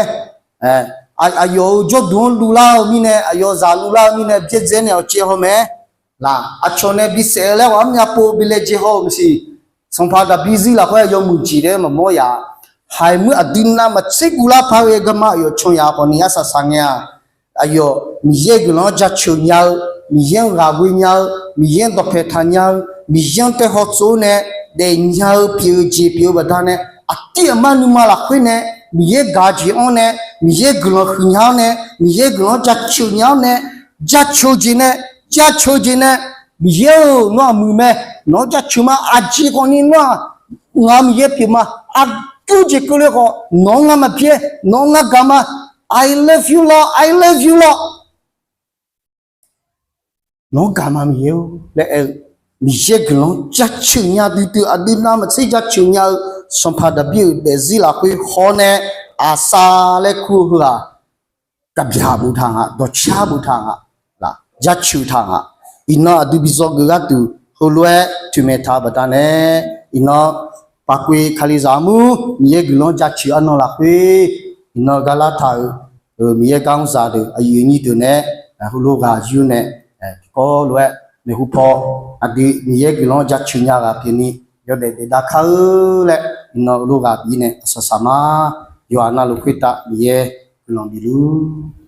aqyawf-euq jawrduq-anr luvlar-eu mirnae, aqyawf zaq luvlar-eu mirnae byaerdzae nae awqcaev haw mae. Laq, aqcawq nae bisaef-eu laer ghawq-anr myavpov bi laejae haw-eu maqsiq. Sanqpaq Daqbir zir lafkhoer yawmuiq jeq laer maqmawr yaf. Haiq muir aqdui navmaqtser guvlar par ghae garma aqyawf can yaf khawfni arsaq saq ngae-aq, aqyawf Miqyaer guiqlanq-anr jaceuq nya-eu, Miqyaer-anr ghaq ghoe nya-eu, Miqyaer-anr dawqpae taq nya-eu, Miqyaer-anr taev haw tsov nae daefnya-eu pyeuf-eu jeq pyeuf-eu baqdanae, aqdir aqmar nuima lafkhoer nae Miqyaer gaq jeq-anr nae, Miqyaer guiqlanq huiqnya-anr nae, Miqyaer guiqlanq-anr jaceuq nya-anr nae, jaceuq jeq nae, jaceuq jeq nae, Miqyaer-euq nawr-aq muiq mae, nawq-anr jaceuq ma, aqjeq khawfni nawr-aq, ngaq Miqyaer pyeuf ma, aqgeu jeq keuvle khawf nawq-anr ngar maqpyaer, nawq-anr ngar gaq ma, I love you Lord, I love you Lord. Nawq-anr gaq ma Miqyaer-or laer aer-eu, Miqyaer guiqlanq-anr jaceuq nya duidui aqdui navmaqtser jaceuq nya-eu Sanqpaq Daqbir-euq daefzir lafkhoer hawr nae, aqsar laer kur-eu heughaq, gaqbyaq boftaq nga, dawqcar boftaq nga, jaceuq taq nga. Iqnan aqdui bi dzawgeuf gharduq heulof-aer toeqmaeq taq-eu baqdanae, iqnan paqkoeq Kalizaq armur Miqyaer guiqlanq-anr jaceuq arnan lafkhoer, iqnan gar lartaq-euq Miqyaer gar mrzaq deuq aqyuif aqnyir deuq nae heulof ghaq yur nae, tiqkawv lof-aer maeqhu paw aqdui Miqyaer guiqlanq-anr jaceuq nya ghaq pyeufni yawdaef daef dav kar-eu laer iqnan heulof ghaq bif-ir nae aqsaq saq ma. Yawqha navluf khoertav Miqyaer guiqlanq bifluf